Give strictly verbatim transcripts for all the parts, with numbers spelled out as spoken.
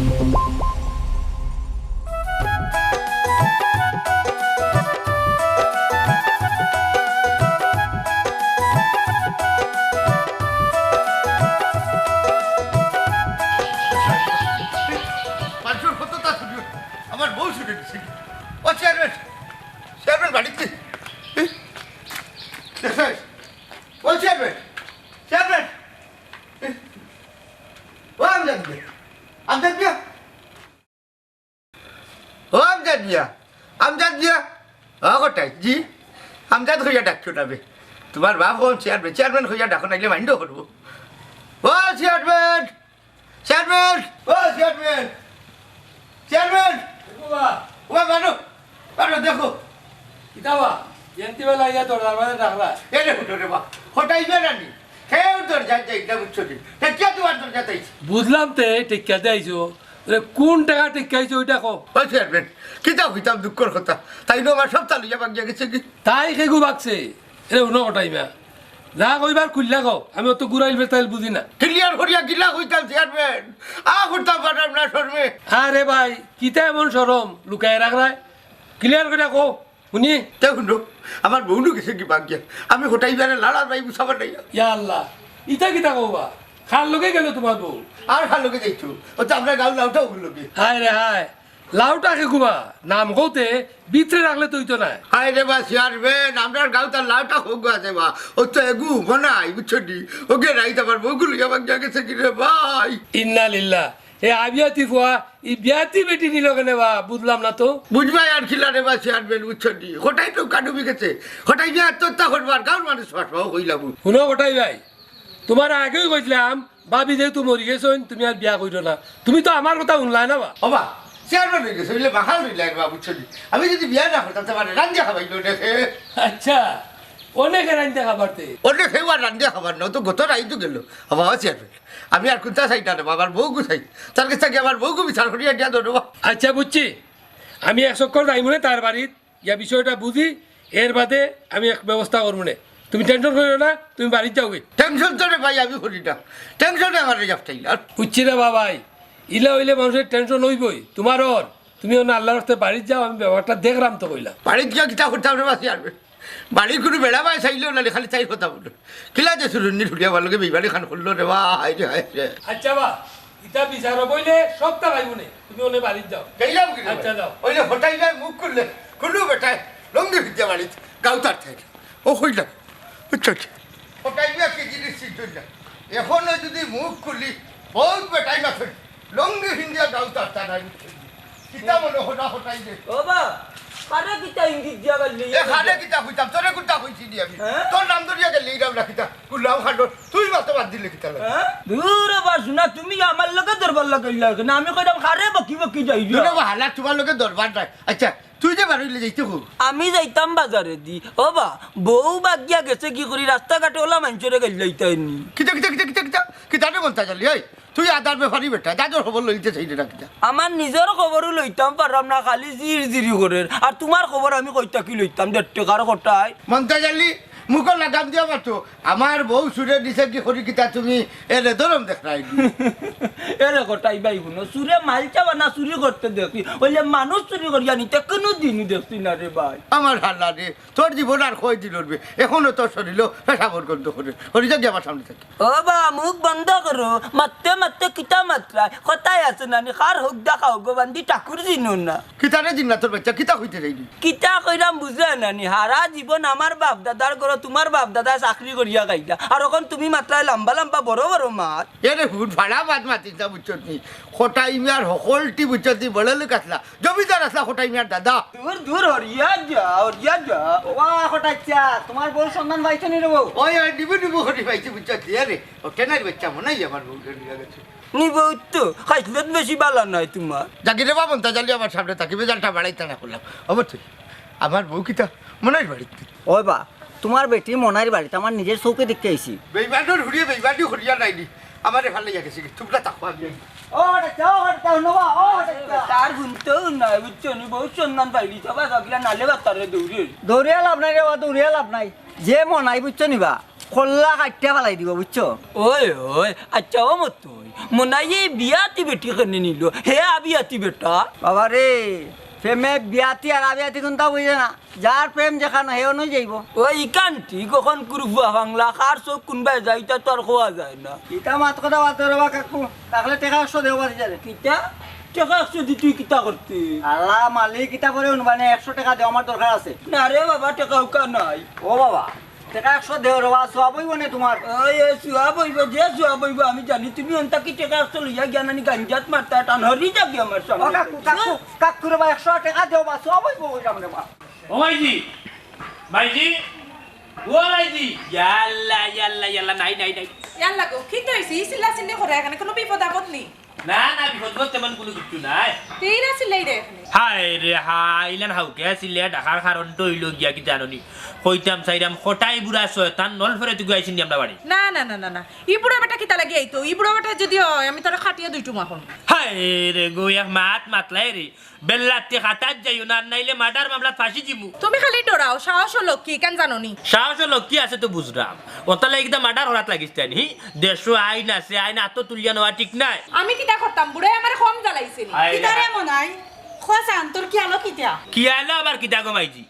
মানুষের কত তা শুনি, আমার বউ শুনে দিছে। ও চেয়ারম্যান, চেয়ারম্যান বাড়িতে? ও চেয়ারম্যান, চেয়ারম্যান, ও আমজাদ মিয়া, আমজাদ মিয়া, ও আমজাদ মিয়া, আমজাদ মিয়া, ও কটাই, জি, আমজাদ কইয়া ডাকছো না বে। তোমার বাপ কোন চেয়ারম্যান, চেয়ারম্যান কইয়া ডাকো, নাইলে মাইন্ড করবো। ও চেয়ারম্যান, চেয়ারম্যান, ও চেয়ারম্যান, চেয়ারম্যান, বাবা। ও বাবা, মানো, মানো, দেখো। কিতা বা, এন্তি বেলা ইয়া দরজার বারে ডাকরা? এরে হুনো রে বা, কটাই বেড়ানি। কেউ দরজাত যাই না, বুঝছো নি? তে কিয়া তোমার দরজাত আইছি? বুঝলাম তে, টিক্কা দে আইছো। রে, কোন টেকা টিক্কা আইছো, ওইটা কও। ও চেয়ারম্যান, কিতা কইতাম দুঃখর কথা। তাইন আমার সবতা লইয়া ভাগিয়া গেছে গি। তাই কেগু ভাগছে? এরে, হুনো কটাই মিয়া। যা কইবার খুলিয়া কও, আমি অত গুড়াইল ফেতাইল বুঝি না। ক্লিয়ার করিয়া কিলা কইতাম চেয়ারম্যান, আ করতাম পারলাম না শরমে। আরে ভাই, কিতা এমন শরম লুকাইয়া রাখরায়? ক্লিয়ার করিয়া কও, হুনি। তে হুনো, আমার বউ নু গেছে গি ভাগিয়া, আমি কটাই বেড়া লাড়ার ভাই বুঝাবার নাই। ইয়া আল্লাহ, ইতা কিতা কও বা? কার লগে গেল তোমার বউ? আর কার লগে যাইতো? ও তো আমরার গাঁওর লাউটা ওগুর লগে। হায় রে হায়, লাউটা কেগু বা? নাম কওতে ভিতরে রাখলে তো অইতো নায়। হায় রে বা চেয়ারম্যান, আমরার গাঁওত আর লাউটা কেগু আছে বা? ও তো এগু মনাই, বুঝছো নি? ওগু রাইত আমার বউগু লইয়া ভাগিয়া গেছে গি রে ভাই। ইন্না লিল্লাহ। এ আবিয়াতি ফুয়া, ই বিয়াতি বেটি নিল কেনে বা? বুঝলাম না তো। বুঝবায় আর কিলা রে বা চেয়ারম্যান, বুঝছো নি? কটাই তো কাটুবি গেছে, কটাই যে আত্মহত্যা করবার, গাঁওর মানুষ ফাঁসবাও কইলাম। হুনো কটাই ভাই, তোমার আগেউ কইছিলাম, ভাবি যেহেতু মরি গেছইন, তুমি আর বিয়া করিও না। তুমি তো আমার কথা হুনলায় না বা। ও বা, চেয়ারম্যান অই গেছে, অইলে বাহাল অইলায় রে বা, বুঝছো নি? আমি যদি বিয়া না করতাম, তোমারে রান্দিয়া খাবাইলো অনেকে। আচ্ছা, অনেকে রান্দিয়া খাবারতে? অনেকে আর রান্দিয়া খাবার না, ও তো গত রাইত গেল। ও বা, ও চেয়ারম্যান, আমি আর কুন্তা চাই না রে বা, আমার বউগু চাই। তার গেছ থাকি আমার বউগু বিচার করিয়া দিয়া দেও রে বা। আচ্ছা, বুঝছি, আমি এক চক্কর যাইমুনে তার বাড়িত। ইয়া বিষয়টা বুঝি, এর বাদে আমি এক ব্যবস্থা করমুনে। তুমি টেনশন করিও না, তুমি বাড়িত যাওগি। টেনশন তো রে ভাই আমি করি না, টেনশনে আমারে জাপটাইলা। বুঝছি রে বাবাই, ইলা অইলে মানুষের টেনশন অইবই। তোমার অর, তুমি অনো আল্লাহর রাস্তায় বাড়িত যাও, আমি ব্যাপারটা দেখরাম তো কইলাম। বাড়িত গিয়া কিতা করতাম রে বা চেয়ারম্যান? বাড়ির কুনু বেড়া বায় চাইলেও না, খালি তাইর কথা বলো। কিলা যে সুরুন্নি ঢুলিয়া ভালোকে বেইমানি খান করলো রে বা, হায় রে, হায় রে। আচ্ছা বা, ইতা বিচার অইলে সবতা পাইবো নে। তুমি অনে বাড়িত যাও। যাইলাম কি রে আচ্ছা, ভাই? যাও। অইলে কটাই ভাই মুখ খুললে, কুনু বেটায় লুঙ্গি ফিন্দিয়া বাড়িত গাঁওত আর থাকে। ও কইলাম, বুঝছো নি? কটাই ভাই কি জিনিস চিনছইন না। এখনো যদি মুখ খুলি, বউত বেটাইন আছে লুঙ্গি ফিন্দিয়া গাঁওত আর তারা, বুঝছো নি? কিতা মনো কটাই দে। ও বা, কারে কিতা ইঙ্গিত দিয়া গেলি? এ, কারে কিতা কইতাম? তোরে কুনতা কইছি দি আমি? হ্যাঁ? তোর নাম ধরিয়া গেলি, ইরাম না কিতা? গুলাম খাটো, তুই মাতো বাদ দিলে কিতা লাগে? হ্যাঁ? দূর বা, শুনা, তুমি আমার লগে দরবার লাগাইলা কেনে? আমি কইলাম, কারে বকি বকি যাই দিয়া? দূর বা, হালা তোমার লগে দরবার নাই। আচ্ছা, তুই যে বারইলে যাইতে কো? আমি যাইতাম বাজারেদি। ও বা, বউ ভাগিয়া গেছে কি করি, রাস্তাঘাটে অলা মানষরে গাইল্লাইতায় নি। কিতা, কিতা, কিতা, কিতা, কিতা? কিতা রে মন্তাজ আলী, এই? তুই আদার ব্যাপারী বেটা, দাদর খবর লইতে চাইরে না কিতা? আমার নিজর খবরও লইতাম পাররাম না, খালি জির জিরি করের। আর তোমার খবর আমি কই থাকি লইতাম, দেড় টেকার কটাই। মন্তাজ আলী, মুখো লাগাম দিয়া মাতো। আমার বউ চুরে নিছে কি করি কিতা তুমি এরে ধরম দেখরায় নি? এরে কটাই ভাই হুনো, চুরে মাইল চাবা না চুরি করতে দেখি, অইলে মানুষ চুরি করিয়া নিতে কুনু দিনও দেখছি না রে ভাই। আমার হালা রে, তোর জীবন আর কয় দিন অইবে? এখনো তোর শরীলো পেশাবর গন্ধ করে। হরি যা গিয়া আমার সামনে থাকি। ও বা, মুখ বন্ধ করো। মাততে মাততে কিতা মাতরায়? কথায় আছে নানি, কার হক দেখাও গো বান্দি, ঠাকুর চিনো না। কিতারে জিন্নাতর বাইচ্চা, কিতা কইতে চাইলি? কিতা কইরাম বুঝরায় নানি, হারা জীবন আমার বাপ দাদার ঘরো তোমার বাপ দাদায় চাকরি করিয়া খাইলা। আর অখন তুমি মাতরায় লাম্বা লাম্বা বড় বড় মাত। এরে হুন, ফাড়া মাত মাতিস না, বুঝছত নি? কটাই মিয়ার হকলটি, বুঝছত নি? বড় লোক আছলা। জমিদার আছলা কটাই মিয়ার দাদা। দূর, দূর, হরিয়া যা, হরিয়া যা। ওয়া, কটাই চা, তোমার বউর সন্ধান পাইছো নি রে বউ? ওই, ওই, নিবু, নিবু করি পাইছি, বুঝছো, দিয়ে রে। ও, কেনার বাচ্চা মনে হয় আমার বউ নিয়ে গেছে। নিবু তো, খাইছলত বেশি বালা নাই তোমার। জাগি রে বাবা, তা জালি আমার সামনে থাকি, বেজালটা বাড়াইতে না করলাম। অবশ্যই, আমার বউ কিতা মনাইর বাড়িতে? ওই বা, তোমার বেটি মনাইর বাড়িতে, আমার নিজের চোখে দেখতে আইছি। বেইমানর হুড়িয়ে বেইমানি করিয়া নাইনি। আমারে ফালাইয়া গেছে কি? তোমরা থাকো, আমি আইনি। ও হঠাৎ, ও হঠাৎ, হুনো বা, ও হঠাৎ। তার হুনতেও নাই, বুঝছো নি? বউর সন্ধান পাইলি, সবাই ভাগিলা নালে বাতারে দৌড়ে। দৌড়িয়া লাভ নাই রে বা, দৌড়িয়া লাভ নাই। যে মনাই, বুঝছো নি বা? কল্লা কাটিয়া ফালাই দিবো, বুঝছো? ওই, ওই, আচ্ছা, ও মতই, মনাইয়ে বিয়াতি বেটি কেনে নিল? হে আবিয়াতি বেটা। বাবা রে, প্রেমে বিয়াতি আর আবিয়াতি কুনতা বুঝে না। যার প্রেম যেখানো, হে অনু যাইবো। ওই ইকান ঠিক, অখন কুরুফুয়া বাংলা, কার চোখ কুনবায় যায়, ইতা তো আর কওয়া যায় না। ইতা মাত কথা বাদ দেও রে বা কাকু, তাহলে টেকা একশো দেও বাড়ি যাবে। কিতা? টেকা একশো দি তুই কিতা করতে? আল্লাহ মালিক, কিতা করে উনবানে, একশো টেকা দেও, আমার দরকার আছে। না রে বাবা, টেকা উকা নাই। ও বাবা, টেকা একশো দেও রে বা, সওয়াব অইবো নে তুমার। ওই, ওই, সওয়াব অইবো, যে সওয়াব অইবো আমি জানি। তুমি অন্তা কি টেকা একশো লইয়া গিয়া নানি গাঞ্জাত মারতা, টান হরি যাবি আমার সামনে। ও কাকু, কাকু, কাকু রে বা, একশো টেকা দেও বা, সওয়াব অইবো, ওই সামনে বা। ও মাইজি, মাইজি, ও মাইজি, ইয়াল্লা, ইয়াল্লা, ইয়াল্লা, নাই, নাই, নাই। ইয়াল্লা গো, কিতা অইছে? ই চিল্লা চিল্লি করে কেনে, কুনু বিপদ আপদ নি? না, না, বিপদ আপদ তেমন কুনু কিচ্ছু নাই। তে ইলা চিল্লাই রে কেনে? হায় রে হায়, ইলান হাউকে চিল্লাইয়া ডাকার কারণটা অইলো গিয়া কিতা জানো নি? কইতাম চাইরাম, কটাই বুড়া শয়তান নল ফেরে তুই আইছইন নি আমরার বাড়ি। না, না, না, না, না। ই বুড়া বেটা কিতা লাগি আইতো? ই বুড়া বেটা যদি অয়, আমি তারে কাটিয়া দুই টুমা করমু। হায় রে গো, এক মাত মাতলাই রে। বেল্লাত্তি খাতাত যাইও না, আর নাইলে মার্ডার মামলাত ফাঁসি দিমু। তুমি খালি ডরাও, সাহস ও লক্ষ্মী, ইখান জানো নি? সাহস ও লক্ষ্মী আছে তো বুঝরাম, অতার লাগি কিতা মার্ডার করাত লাগিস তাই নি? দেশো আইন আছে, আইন আতো তুলিয়া নেওয়া ঠিক নায়। আমি কিতা করতাম, বুড়ায় আমারে কম জ্বালাইছে নি? আয় কিতা রে মনাই? খোয়া চান, তোর খিয়ালো কিতা? খিয়ালো আবার কিতা গো মাইজি?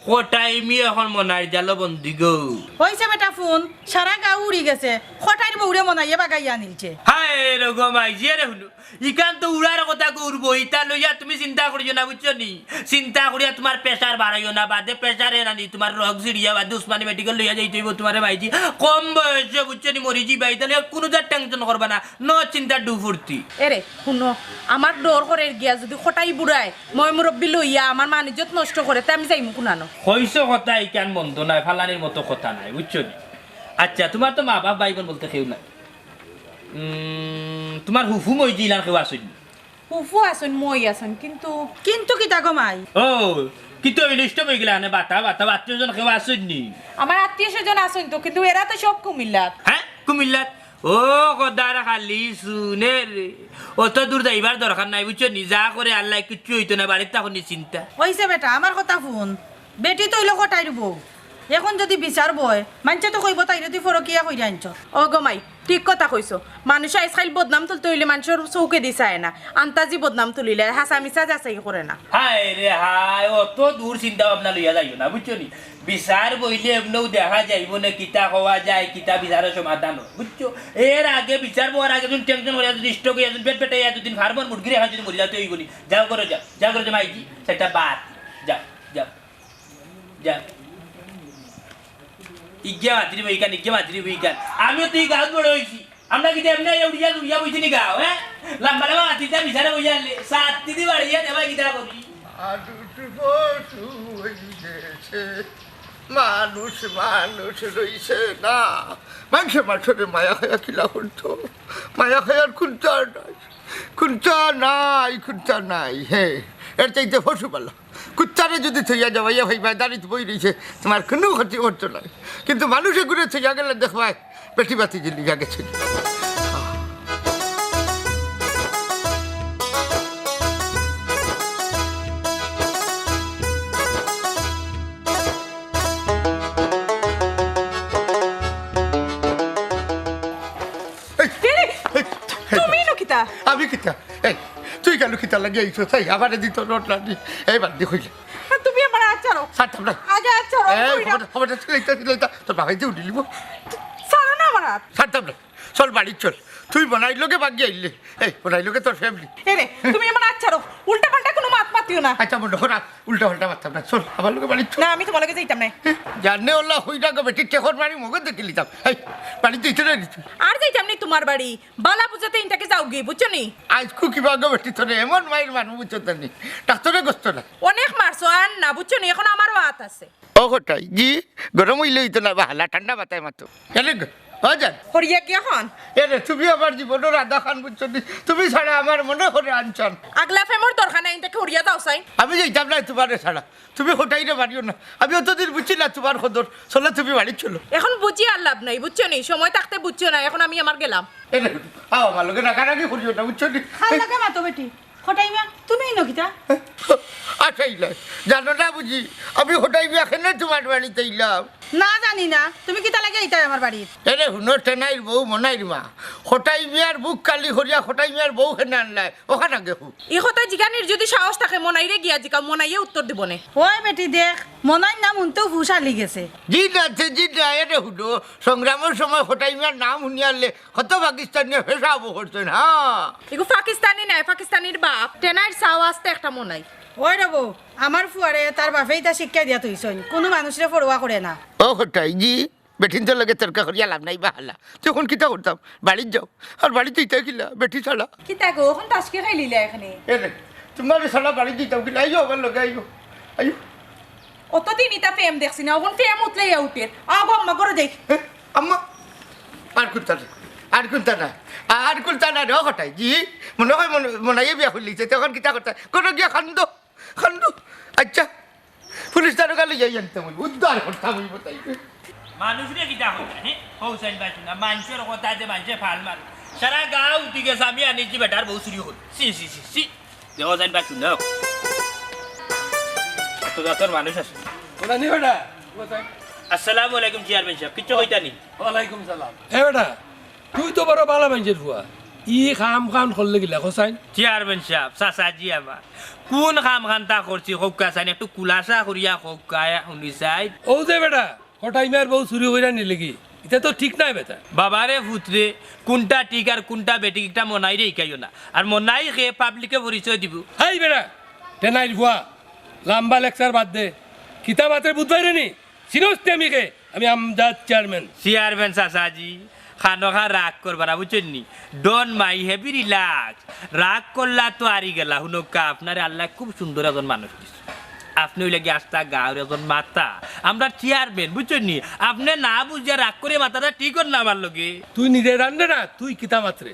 কটাই মি অখন মনাইর জালো বন্দি গো। অইছে বেটা হুন, সারা গাঁও উড়ি গেছে, কটাইর বউরে মনাইয়ে বাগাইয়া নিলছে। হায় রে গো মাইজি রে হুনু, ইখান তো উড়ার কথা গো উড়বো, ইতা লইয়া তুমি চিন্তা করিও না, বুঝছো নি? চিন্তা করিয়া তুমার প্রেশার বাড়াইও না, বাদে প্রেশার এ নানি, তুমার রগ ছিড়িয়া বাদে উসমানী মেডিকেল লইয়া যাইতে অইবো তুমারে মাইজি। কম বয়সে, বুঝছো নি, মরি যিবায়, ইতা লইয়া কুনু জাত টেনশন করবা না, নো চিন্তা ডু ফুর্তি। এরে, হুনো, আমার ডর করের গিয়া যদি কটাই বুড়ায় ময় মুরব্বি লইয়া আমার মান ইজ্জত নষ্ট করে, তে আমি যাইমু কুনানো? কইছো কথা ইখান মন্দ নায়, ফালানির মতো কথা নায়, বুঝছো নি? আচ্ছা, তুমার তো মা বাপ ভাই বোন বলতে কেউ নাই। উম, তুমার হুফু মইজি ইলান কেউ আছইন নি? হুফু আছইন, মই আছইন, কিন্তু কিন্তু কিতা গো মাই? ও, কিন্তু অইলে ইষ্ট অইগেলা নে, বাতা, বাতা, আত্মীয় স্বজন কেউ আছইন নি? আমার আত্মীয় স্বজন আছইন তো, কিন্তু এরা তো সব কুমিল্লাত। হ্যাঁ, কুমিল্লাত? ও খোদার খালি শুনে রে, অত দূর যাইবার দরকার নাই, বুঝছো নি? যা করে আল্লায়, কিচ্ছু অইতো না, বাড়িত থাকো নিশ্চিন্তা। অইছে বেটা, আমার কথা হুন, বেটি তো অইলো কটাইর বউ, এখন যদি বিচার বয়, মানষে তো কইবো তাইরে তুই ফরকিয়া কইরা আনছস। ও গো মাই, ঠিক কথা কইছো, মানুষে আইজকাইল বদনাম তুলতে অইলে মানষর চউখেদি চায় না, আন্তাজি বদনাম তুলিলে, হাছা মিছা যাচাই করে না। হায় রে হায়, অত দূর চিন্তা ভাবনা লইয়া যাইও না, বুঝছো নি? বিচার বইলে এমনেউ দেখা যাইবো নে, কিতা কওয়া যায়, কিতা বিচারর সমাধান অয়, বুঝছো? এর আগে বিচার বওয়ার আগে তুমি টেনশন করিয়া যদি স্ট্রোক অইয়া যদি পেট পেটাইয়া দুদিন ফার্মর মুরগির এখন যদি মরি যাও, তো অইবো নি? যাও করো যাও, যাও করো যাও, মাইজি, সেটা বাদ। যাও, যাও, যাও। ইগে মাতিরিবো ইখান, ইগে মাতিরিবো ইখান। আমিও তো ই গাঁওত বড় অইছি। আমরা কিতা এমনে আইয়া উড়িয়া উড়িয়া বইছি নি গাঁও, হ্যাঁ? লাম্বা লাম্বা মাতিরিতা বিচারে বইয়া আনলে, সাত দিদি বাড়িয়া দেবা কিতা করি? মানুষ পশু হইছে, মানুষ মানুষ রইছে না। মানষে মানষরে মায়া খায়া কিলা করতো? মায়া খায়ার কুন্তা নাই, কুন্তা নাই, কুন্তা নাই। হে, এর চাইতে পশু ভালা। কুত্তারে যদি থইয়া যাবাইয়া ভাইবা দাড়িত বই রইছে, তুমার কুনু ক্ষতি করতো নায়। কিন্তু মানুষ এগুরে থইয়া গেলে দেখবায়, বেটি বাতি জ্বলি গেছে। এই, এই, এই, তুমি নু কিতা? আমি কিতা? এই, তুই কেন কিতা লাগি আইছো? তাই আমারে দিত নোট না দি। এই বাদ দি কইলে। আর তুমি আমার আত ছাড়ো। ছাড়তাম না। আগে আত ছাড়ো, এই, কই না? খবর, খবর, তোর বাবাই যে উঠিলিব। ছাড়ো না আমার আত। ছাড়তাম না। চল, বাড়ি চল। তুই বনাই লগে বাগি আইলে। এই, বনাই লগে তোর ফ্যামিলি। এ রে, তুমি আমার আত ছাড়ো। উল্টা পাল্টা কুনু মাত মাতিও না। আচ্ছা, বন্ধ করা। উল্টা পাল্টা মাততাম না। চল, আমার লগে বাড়ি চল। না, আমি তুমার লগে যাইতাম না। জানে ওলা হইরা গো বেটি, টেকর মারি মগজ দেখিলিতাম। এই, বাড়ি যাইতে না রে তুই? আর যাইতাম নি তুমার বাড়ি। বালা বুঝাতে ইনতাকে যাওগি, বুঝছো নি? আইজকু কিবা গো বেটি তোরে এমন মাইর মারমু বুঝছো নি? ডাক্তরে গোস্ত না। অনেক মারছো, আর না, বুঝছো নি? এখন আমারও আত আছে। ও কটাই, জি, গরম অইলে অইতো না, বাহালা ঠান্ডা মাথায় মাতো। জানে গো, ও জান। হরিয়া গিয়া হন। এ রে, তুমি আমার জীবনর আধা খান বুঝছো নি? তুমি ছাড়া আমার মনে করে আনছান। আগলা ফেমর দরকার নাই, ইনতাকে হরিয়া যাও চাই। আমি যাইতাম না তুমারে ছাড়া। তুমি কটাইরে মারিও না। আমি অতদিন বুঝছি না তুমার কদর। চলো তুমি বাড়ি চলো। এখন বুঝি আর লাভ নাই, বুঝছো নি? সময় থাকতে বুঝছো না, এখন আমি আমার গেলাম। এ রে, আও আমার লগে রাগারাগি করিও না, বুঝছো নি? কার লগে মাতো বেটি? কটাই মিয়া, তুমি ইনো কিতা? আচ্ছা, ইলাই, জানো না বুঝি, আমি কটাই মিয়া কেনে তুমার বাড়িত আইলাম? না, জানি না। তুমি কিতা লাগি আইতায় আমার বাড়িত? এরে হুনো, টেনাইর বউ মনাইর মা, কটাই মিয়ার বুক খালি করিয়া কটাই মিয়ার বউ কেনে আনলায়, অখান আগে কও। ই কথা জিগানির যুদি সাহস থাকে, মনাইরে গিয়া জিগাও, মনাইয়ে উত্তর দিবনে। ওই বেটি দেখ, মনাইর নাম হুনতেউ হুশ আলি গেছে। জি না, তে জি না, এরে হুনো, সংগ্রামর সময় কটাই মিয়ার নাম হুনিয়ারলে কত পাকিস্তানিয়ে পেশাবো করছইন, হ্যাঁ। ইগু পাকিস্তানি নায়, পাকিস্তানির বাপ। টেনাইর চাও আস্তে একটা মনাই। ওই রে বউ, আমার ফুয়ারে তার বাপে ইতা শিক্ষা দিয়া থইছইন, কুনু মানুষরে পরোয়া করে না। ও কটাই জি, বেটিন্তর লগে তর্ক করিয়া লাভ নাই বাহালা। তে অখন কিতা করতাম? বাড়িত যাও। আর বাড়িত ইতা কিলা, বেটি ছাড়া। কিতা গো, অখন তাস কিতা খেলিলা এখানে? এরে, তুমারে ছাড়া বাড়িত যাইতাম কিলা? আইও আমার লগে, আইও, আইও। অতদিন ইতা প্রেম দেখছি না, অখন প্রেম উতলাইয়া উঠের। আও গো আম্মা, ঘরো যাই। এ, আম্মা, আর কুন্তা নাই, আর কুন্তা নাই, আর কুন্তা নাই রে, ও কটাই জি। মনে অয় মন-, মনাইয়ে বিয়া করিলিছে, তে অখন কিতা করতায়? ঘরো গিয়া কান্দো, কান্দো। আচ্ছা, পুলিশ দারোগা লইয়া আনতাম অইবো, উদ্ধার করতাম অইবো তাই। মানুষরে কিতা কইতা, হে? হোসেন ভাই শুনা, মানষর কথা যে মানষে ফাল মারে। সারা গাঁও উঠি গেছে, আমি আনিছি বেটার বউ চুরি করি। ছি, ছি, ছি, ছি। দেখো যাইন বা শুনো। অত জাতর মানুষ আছে। ওরা নি বেটা, কোথায়? আসসালামু আলাইকুম চেয়ারম্যান সাব, কিচ্ছু কইতা নি? ওয়ালাইকুম সালাম। এ বেটা, তুই তো বড় ভালা মানষর ফুয়া, ই কাম কাম করলে কিলা, কছাইন? চেয়ারম্যান সাব, চাচাজি আমার, কুন কাম কান্তা করছি কউক্কা চাইন, একটু খুলাসা করিয়া কউক্কা, হুনি চাই। অউ যে বেটা, কটাই মিয়ার বউ চুরি করিয়া নিলেগি, ইতা তো ঠিক নায় বেটা। বাবারে পুতরে, কুনটা ঠিক আর কুনটা বেঠিক, ইটা মনাইরে হিকাইও না। আর মনাই কে পাবলিকে পরিচয় দিবো। হেই বেটা, টেনাইর ফুয়া, লাম্বা লেকচার বাদ দে। কিতা মাতরে বুঝবায় রে নি? চিনস তে আমি কে? আমি আমজাদ চেয়ারম্যান। চেয়ারম্যান চাচাজি, খানোখা রাগ করবা না, বুঝছইন নি? Don't mind, heavy relax। রাগ করলা তো আরি গেলা। হুনউক্কা, আপনারে আল্লায় খুব সুন্দর একজন মানুষ দিছে। আপনে অইলা গি আস্তা গাঁওর একজন মাথা। আমরার চেয়ারম্যান, বুঝছইন নি? আপনে না বুঝিয়া রাগ করিয়া মাতাটা ঠিক অর না আমার লগে। তুই নিজে রান্ধে না, তুই কিতা মাতরে?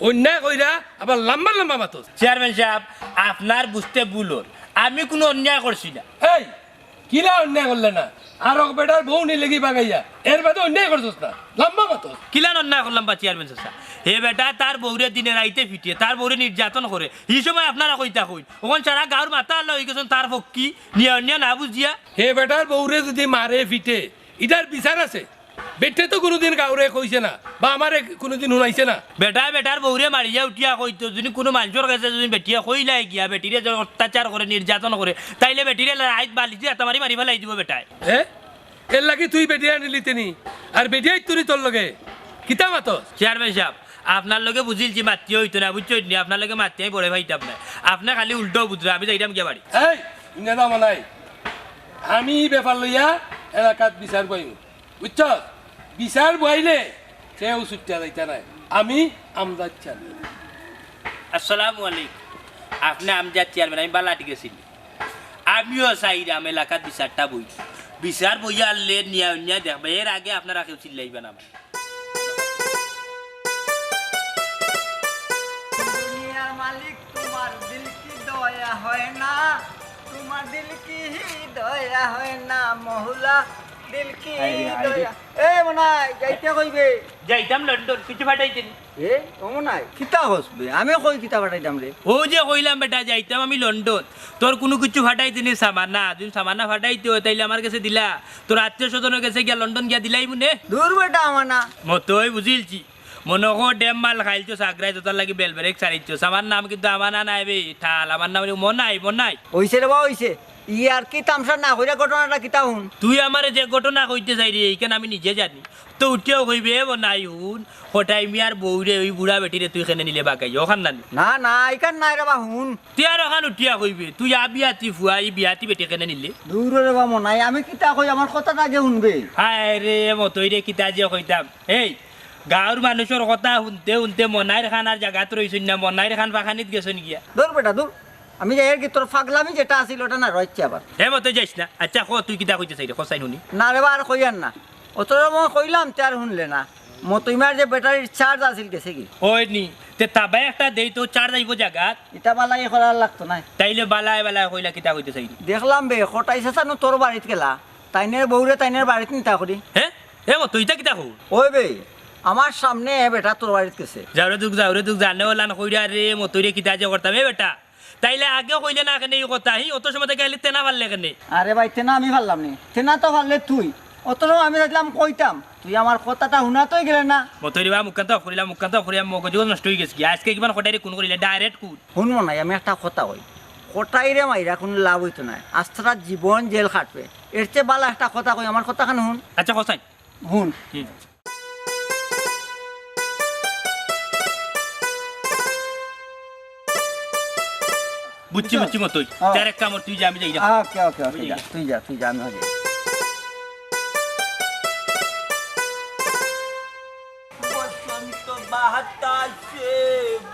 অন্যায় কইরা আবার লাম্বা লাম্বা মাতস। চেয়ারম্যান সাব, আপনার বুঝতে ভুল অর। আমি কুনু অন্যায় করছি না। এই, কিলা অন্যায় করলে না? আরক বেটার বউ নিলেগি বাগাইয়া, এর বাদে অন্যায় করছস না, লাম্বা মাতস। কিলান অন্যায় করলাম বা চেয়ারম্যান চাচা? হে বেটা তার বউরে দিনে রাইতে ফিটে, তার বউরে নির্যাতন করে, হি সময় আপনারা কইতা কইন। অখন সারা গাঁওর মাথা আল্লা অইগেছইন তার পক্ষি, নিয়া অন্যায় না বুঝিয়া। হে বেটার বউরে যুদি মারে ফিটে, ইটার বিচার আছে। বেটে তো কুনুদিন কাউরে কইছে না, বা আমারে কুনুদিন হুনাইছে না। বেটায় বেটার বউরে মারিয়া উঠিয়া কইতো, যুদি কুনু মানষর গেছে যুদি বেটিয়ে কইলায় গিয়া, বেটিরে যুদি অত্যাচার করে, নির্যাতন করে, তাইলে বেটিরে রাইত বালিশদি আতা মারি মারি ফালাই দিবো বেটায়। হে? এরলাগি তুই বেটিয়ে আনিলিতে নি? আর বেটিয়ে তুরি তোর লগে? কিতা মাতস? চেয়ারম্যান সাব, আপনার লগে বুঝিলছি মাতিয়া অইতো না, বুঝছইন নি? আপনার লগে মাতিয়া আমি বড় পাইতাম না। আপনে খালি উল্টো বুঝরা, আমি যাইরাম গিয়া বাড়ি। এই, ইন্না দাম নাই। আমি ই ব্যাপার লইয়া এলাকাত বিচার পাইমু। বুঝছস? বিচার বইলে কেউ ছুটিয়া যাইতা নায়। আমি আমজাদ চেয়ারম্যান। আসসালামু আলাইকুম। আপনে আমজাদ চেয়ারম্যান, আমি বালা ঠিক আছি। আমিও চাইরাম এলাকাত বিচারটা বই। বিচার বইয়া আনলে নিয়া অন্যায় দেখবা। এর আগে আপনারা কেউ চিল্লাইবা না। দুনিয়ার মালিক তোমার দিল কি দয়া হয় না, তোমার দিল কি দয়া হয় না, মহুলা দিল কি আইরে, আইরে। দয়া। এ মনাই, যাইতে কইবে। যাইতাম লন্ডন, কিছু ফাটাইতে নি। এ, ও মনাই, কিতা কস বে? আমি কই কিতা ফাটাইতাম রে? ও যে কইলাম বেটা, যাইতাম আমি লন্ডন, তোর কুনু কিছু ফাটাইতে নি সামান না, যদি সামান না ফাটাইতে অয়, তাইলে আমার গেছে দিলা, তোর আত্মীয় স্বজনর গেছে গিয়া লন্ডন গিয়া দিলাইমু নে। দূর বেটা, আমার না। মতই বুঝিলছি। মনো কর ডেম মাল খাইলছো সাগরাই, তোতার লাগি বেল ব্রেক ছাড়িছো। আমার নাম কিন্তু আমানা নায় বে, ঠাল। আমার নাম অইলো মনাই, মনাই। অইছে রে বা, অইছে। ইয়ার্কি তামশা না কইরা ঘটনাটা কিতা হুন? তুই আমারে যে ঘটনা কইতে চাইরে, ইখান আমি নিজে জানি। তো উঠিয়াউ কইবে, "এ মনাই হুন, কটাই মিয়ার বউরে, ওই বুড়া বেটিরে তুই কেনে নিলে বাগাই, অখান নানি?" না, না, ইখান নায় রে বা, হুন। তুই আর অখান উঠিয়া কইবে, "তুই আ বিয়াতি ফুয়া, ই বিয়াতি বেটি কেনে নিলে?" দূর রে বা মনাই, আমি কিতা কই, আমার কথাটা আগে হুনবে। হায় রে, মতই রে, কিতা যে কইতাম। এই, গাঁওর মানুষর কথা হুনতে হুনতে মনাইর খান আর জাগাত রইছইন না, মনাইর খান ফাখানিত গেছইন গিয়া। দূর বেটা, দূর। আমি যাইয়ার কি, তোর ফাগলামি যেটা আছিল, ওটা না রইছে আবার। হে মতই যাইস না। আচ্ছা, ক, তুই কিতা কইতে চাইরে, ক চাইন হুনি। না রে বা, আর কইয়ার না। অতটা মই কইলাম, তে আর হুনলে না। মতইমার যে ব্যাটারির চার্জ আছিল, গেছে কি? ওই নি, তে তাবায় একটা দেই তো, চার্জ আইবো জাগাত। ইটা বালাই করার লাগতো নায়। তাইলে বালায় বালায় কইলা, কিতা কইতে চাইরে? দেখলাম বে, কটাই চাচা নু তোর বাড়িত গেলা। তাইনের বউরে তাইনের বাড়িত নিতা করি। হে? হে মতই, ইতা কিতা কও? ওই বে, আমার সামনে বেটা তোর বাড়িত গেছে। যাওরে দুখ, যাওরে দুখ, জানে ওলান কইরা রে, মতইরে কিতা যে করতাম, এ বেটা। তাইলে আগে কইলে না কেনে ই কথা, হি, অত সময় থাকি আইলে তেনা পারলে কেনে? আরে ভাই, তেনা আমি পারলাম নি, তেনা তো পারলে তুই। অত সময় আমি দেখলাম কইতাম, তুই আমার কথাটা হুনাতই গেলে না। মতইরে বা মুখখান তো অফ করিলাম, মুখখান তো অফ করিলাম, মগজ নষ্ট অইগেছে গি। আজকে কিমান কটাইরে খুন করিলে, direct খুন। হুন মনাই, আমি একটা কথা কই, কটাইরে মাইরা কুনু লাভ অইতো নায়, আস্তারা জীবন জেল খাটবে। এর চেয়ে বালা একটা কথা কই, আমার কথাখান হুন। আচ্ছা, কও চাইন। হুন। হুম। বুঝছি, বুঝছি মতই। হ্যাঁ। তের এক কামড় তুই যা, আমি যাই না। ওকে, ওকে, ওকে, তুই যা, যা। তুই যা, তুই যা, আমি যাই। বসন্ত বাতাসে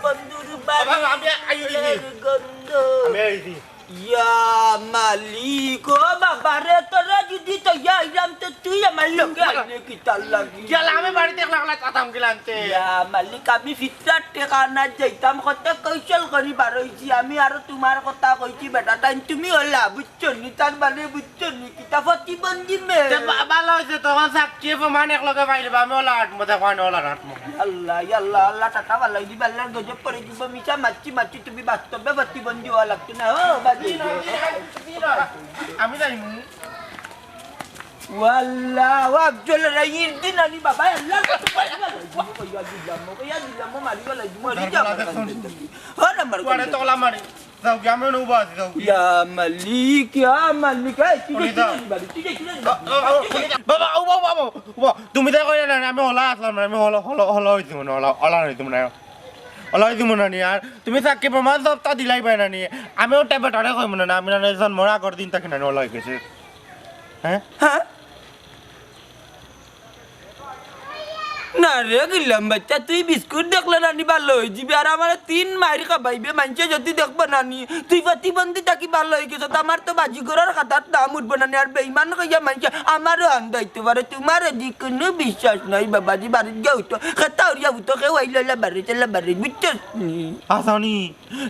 বন্ধুর বাড়ি বাবা, আমি আই-, আই-, আই-, ফুলের গন্ধ। আমি আইছি। ইয়া মালিক, ও বাবা রে, তোরা যদি তো ইয়া ইরাম তো তুই আমার লগে আইলে কিতার লাগি? ইয়ালা, আমি বাড়িত একলা একলা থাকতাম কিলা আনতে? ইয়া মালিক, আমি ফিতরার টেকা না যাইতাম, কত কৌশল করি বার অইছি। আমি আরো তোমার কথা কইছি বেটা, তাইন তুমি অলা, বুঝছো নি? তার মানে বুঝছো নি? কিতা প্রতিবন্ধী মেয়ে। তে বা-, ভালা অইছে, তখন সাক্ষী প্রমাণ একলগে পাইলিবা, আমি অলা আটমো, দেখো, আমি অলা আটমো। আল্লাহ, ইয়া আল্লাহ, আল্লাহ টাকা বালাই দিবা, আল্লাহর গজব পড়ি দিবা, মিছা মাতছি, মাতছি, তুমি বাস্তবে প্রতিবন্ধী অওয়া লাগতো না, ও বাজি। আমি যাইমু। ওয়াল্লাহ, ওয়া আফজল রাইর দিন আনি বাবা, আল্লাহ। কইয়া দিলাম, কইয়া দিলাম, মারি গেল, মরি যা। ও নাম্বার করে। তোলা মারি। যাও গি, আমি অনো উবা আছি, যাও গি। ইয়া মালিক, ইয়া মালিক, এই, তুই যাইতে না বাড়ি, তুই যাইতে না বাড়ি। বাবা, ও বাবা, বাবা, বাবা, তুমি তাই কইলে না, আমি অলা আছলাম না, আমি অলা, অলা, অলা অইছি মনে, অলা, অলা অইছি মনে, অলা অইছি মনে নি। আর তুমি সাক্ষী প্রমাণ সবটা দিলাইবায় না নি, আমি ওটা বেটারে কইমু না, আমি না জন্মর আগর দিন থাকি না অলা অইগেছি। হ্যাঁ? হ্যাঁ? না রে, গিলাম বাচ্চা, তুই বিস্কুট দেখলে নানি ভালা অইযিবে, আর আমারে তিন মাইর খাবাইবে, মানষে যদি দেখবো নানি, তুই প্রতিবন্ধী থাকি ভালা অইগেছস, তে আমার তো বাজিঘরর খাতাত নাম উঠবো নানি, আর বেইমান কইয়া মানষে আমারও আন্দাইতে পারে, তোমার এদি কুনু বিশ্বাস নাই বাবাজি, বাড়িত যাও তো, খেতা উড়িয়া উঠো, কেউ আইলে লাবারে, লাবারে, বুঝছস নি? আসানি।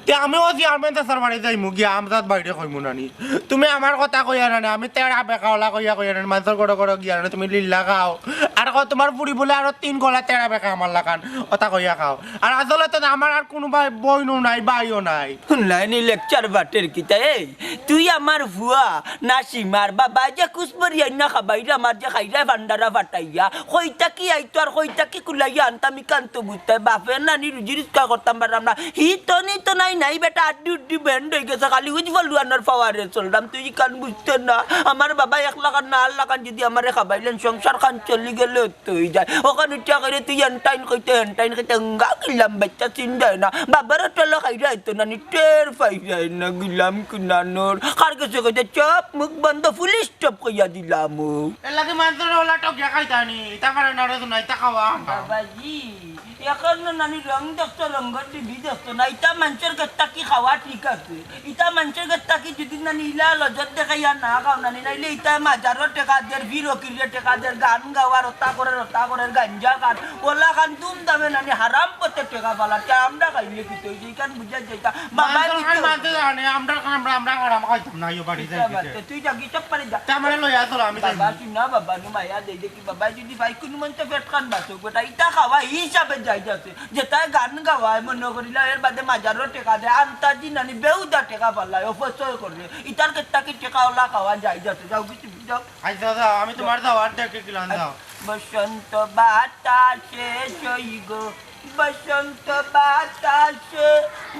তে আমিও চেয়ারম্যান চাচার বাড়ি যাইমু গিয়া, আমজাদ ভাইরে কইমু নানি। তুমি আমার কথা কইয়া নানি, আমি তেড়া বেকা অলা কইয়া কইয়া নানি, মানষর ঘরো ঘরো গিয়া নানি, তুমি লিল্লা খাও। আর কও তোমার ফুড়ি বুলে আরো তিন গলা তেড়া বেকা আমার লাখান, অতা কইয়া খাও। আর আসলে তো আমার আর কুনু ভাই, বইনও নাই, ভাইও নাই। হুনলায়নি lecture বাটের কিতা, এই, তুই আমার ফুয়া, না সীমার বাবা, যে কুসবরি আইনা খাবাইরা, আমার যে খাইরা ভান্ডারা ফাটাইয়া, কই থাকি আইতো আর কই থাকি কুলাইয়া আনতাম, ইখান তো বুঝতায়, বাপে নানি রুজি রুজগার করতাম পারলাম না। হি তো নি তো নাই, নাই বেটা, আড্ডি উড্ডি band অইগেছে, খালি উজ ফলুয়ানোর power এ চললাম, তুই ইখান বুঝতে না। আমার বাবা এক লাখান না আর লাখান যদি আমারে খাবাইলেন, সংসার খান চলি গেলে তো অই যায়। অখান উঠিয়া কইরে তুই এনটাইন কইতে, এনটাইন কইতে, উঙ্গা গিলাম বাচ্চা চিন যায় না। বাবার ঠেলা খাইরা আইতো নানি, টের পাই যায় না, গিলাম কুনানোর। কার গেছে কইতে, চুপ, মুখ বন্ধ, full stop কইয়া দিলাম। এর লাগি মানষর অলা টকিয়া খাইতানি, ইতা পারে না রে, না ইতা খাওয়া। বাবাজি, এখন নানি রং দেখতো, রঙর টিভি দেখতো না, ইতা মানষর গেছ থাকি খাওয়া ঠিক আছে। ইতা মানষর গেছ থাকি যদি নানি ইলা লজত দেখাইয়া না খাও নানি, নাইলে ইতা মাজারো টেকা দের, ফির ফকিররে টেকা দের, গান গাওয়ার, অতা করের, অতা করের, গাঞ্জা খান, অলা খান ধুমধামে নানি হারাম পথে টেকা ফালার, তে আমরা খাইলে কিতা অইছে, ইখান বুঝা যাইতা। বাবায় মানষর খান দিতে মানষে জানে, আমরা খান, আমরা, আমরা হারাম খাইতাম না, ইয়ো বাড়ি যাই কিতা দিতে। বাতে, তুই যা, গিয়ে চুপ করে যা। তে আমারে লইয়া চলো, আমি যাই। বাবা, তুই না বাবা, নু মায়া দেই দেখি, বাবায় যদি ভাই কুনু মন্তে পেট খান বাঁচো, বেটা, ইতা খাওয়া হিসাবে যাইজ আছে। যেতায় গান গাওয়ায় মনো করিলা, এর বাদে মাজারো টেকা দেয়, আন্তাজি নানি বেহুদা টেকা ফালায়, অপচয় করে। ইতার গেছ থাকি টেকা অলা খাওয়া যাইজ আছে। যাও গি তুমি, যাও। আচ্ছা, যাও, আমি তোমার যাওয়ার দেখে গেলাম, যাও। বসন্ত বাতাসে সই গো, বসন্ত বাতাসে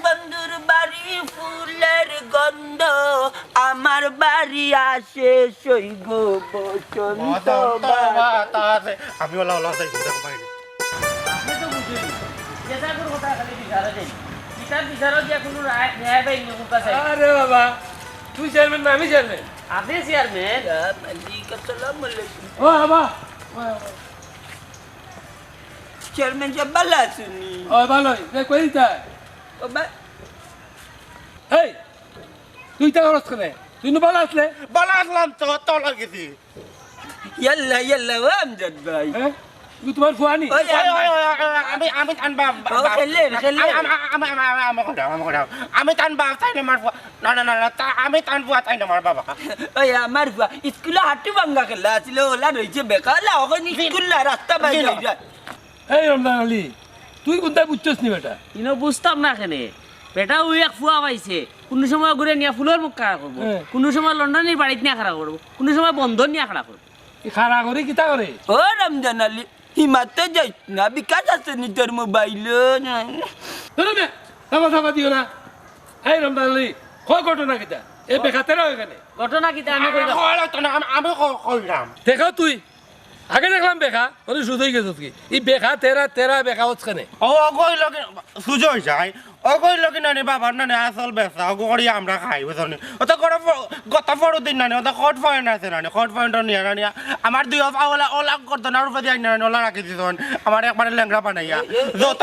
বন্ধুর বাড়ি ফুলের গন্ধ, আমার বাড়ি আসে সই গো বসন্ত বসন্ত বাতাসে। বাতাসে। আমি অলা, অলা যাই, দেখো বাইরে। আপনি তো বুঝুন, যে যাগুর কথা খালি বিচারো যাই। বিচার বিচারো গিয়া কুনু রায়, ন্যায় পাই না, কুনটা চাই। আরে বাবা, তুই চেয়ারম্যান না আমি চেয়ারম্যান? আপনি চেয়ারম্যান? ইয়া মালিক, আসসালামু আলাইকুম। ও বাবা, ও বাবা। চেয়ারম্যান সাব, ভালা আছইন নি? ও, ভালা আছি। এ, কই ইতা? ও বা- এই, তুই ইতা করস কেনে? তুই নু ভালা আছলে? ভালা আছলাম তো, তো লাগিছি। ইয়াল্লা, ইয়াল্লা, ও আমজাদ ভাই। হ্যাঁ? তুই তোমার ফুয়া নি? ওই ওই, ওই, ওই, ওই, ওই, আমি, আমি টানবা, বা-, ও, বা-, খেলেন, খেলেন। আমি, আমি, আমি, আমি, আমি, আমি কইরাম, আমি কইরাম। আমি টানবা, তাইন আমার ফুয়া। না, না, না, না, তা-, আমি টানবা, তাইন আমার বাবা। ওই আমার ফুয়া, স্কুলো হাঁটু ভাঙ্গা খেলা আছিল, অলা রইছে বেকা, অলা অখন জি। স্কুল না, রাস্তা বাইরে জি। যাইরা। এই রমজান আলী, তুই কুনটায় বুঝছস নি বেটা? ইনো বুঝতাম না কেনে? বেটা, অউ এক ফুয়া পাইছে, কুনু সময় ঘুরে নিয়া ফুলর মুখ খাড়া করবো, হ্যাঁ। কুনু সময় লন্ডনীর বাড়িত নিয়া খাড়া করবো, কুনু সময় বন্দর নিয়া খাড়া করবো। ই খাড়া করি কিতা করে? ও রমজান আলী, হিমাতে যাইস না, বিকাশ আছে নি তোর মোবাইলো? ধরো বে, থামা থামা দিও না। এই রমজান আলী, ক ঘটনা কিতা? এ বেখাতেরা অইখানে। ঘটনা কিতা আমি কইলাম? আমি, আমি ক-, কইলাম। দেখো তুই, আগে দেখলাম বেখা, মানে সুদ অই গেছে কি? ই বেখা তেরা, তেরা বেখা হচ্ছে কেনে? ও, অগো অইলো কি, সুজয় যায়। অগো অইলো কি নানি বাবার নানি আসল বেচা, অগো করি আমরা খাই, বুঝছো নি? ওটা করে ফ-, গত পরশু দিন নানি, ওটা কট পয়েন্ট আছে নানি, কট পয়েন্ট নিয়া নানি, আমার দুই অফ ওলা, ওলা করতো না, উপরে দিয়ে নানি, ওলা রাখি দিছন। আমার একবারে লেংড়া বানাইয়া। যত,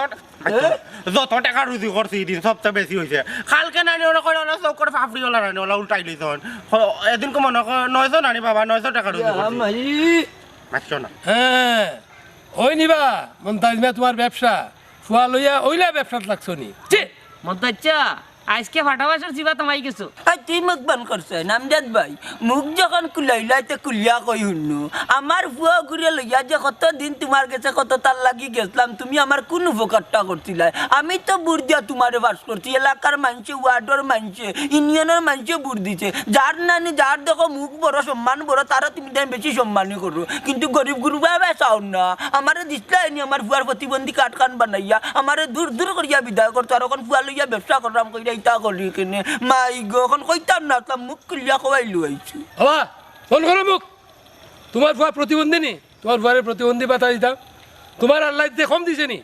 যত টাকা রুজি করছি, এই দিন সবচেয়ে বেশি হইছে। কালকে নানি, ওরা করে, ওলা চোখ করে ফাফড়ি ওলা নানি, ওলা উল্টাই লিছন। হ-, এদিন কো মনে কর, নয়শো নানি বাবা, নয়শো টাকা রুজি করছি। মাতছো না। হ্যাঁ, ওই নিবা, মন্তাজ মিয়া, তোমার ব্যবসা, ফুয়া লইয়া ওইলা ব্যবসাত লাগছো নি? ছি! মন্তাজ চা, আইজকে ফাটা বাসর জিবা তামাই গেছো। এই তুই মুখ বন্ধ করছে, নামজাদ ভাই। মুখ যখন খুলাইলা, তে খুলিয়া কই হুননু। আমার ফুয়া ঘুরে লইয়া যে কত দিন তোমার গেছে কত তার লাগি গেছলাম, তুমি আমার কোন উপকারটা করছিলায়? আমি তো বুর দিয়া তোমারে পাস করছি, এলাকার মানষে, ওয়ার্ডর মানষে, ইউনিয়নর মানষে বুর দিছে। যার নানি, যার দেখো মুখ বড়, সম্মান বড়, তারা তুমি তাই বেশি সম্মানী করো। কিন্তু গরিব গুরুবা চাও না। আমারে দিছলায় নি আমার ফুয়ার প্রতিবন্ধী কার্ড খান বানাইয়া, আমারে দূর দূর করিয়া বিদায় করছো। আর অখন ফুয়া লইয়া ব্যবসা কররাম কইরা ইতা করি কেনে? মাই গো, অখন কইতাম না, তা মুখ খুলিয়া কওয়াই লইছি। বাবা, বন্ধ করো মুখ। তোমার ফুয়া প্রতিবন্ধী নি? তোমার ফুয়ারে প্রতিবন্ধী ভাতা দিতাম। তোমার আল্লায় দিতে কম দিছে নি?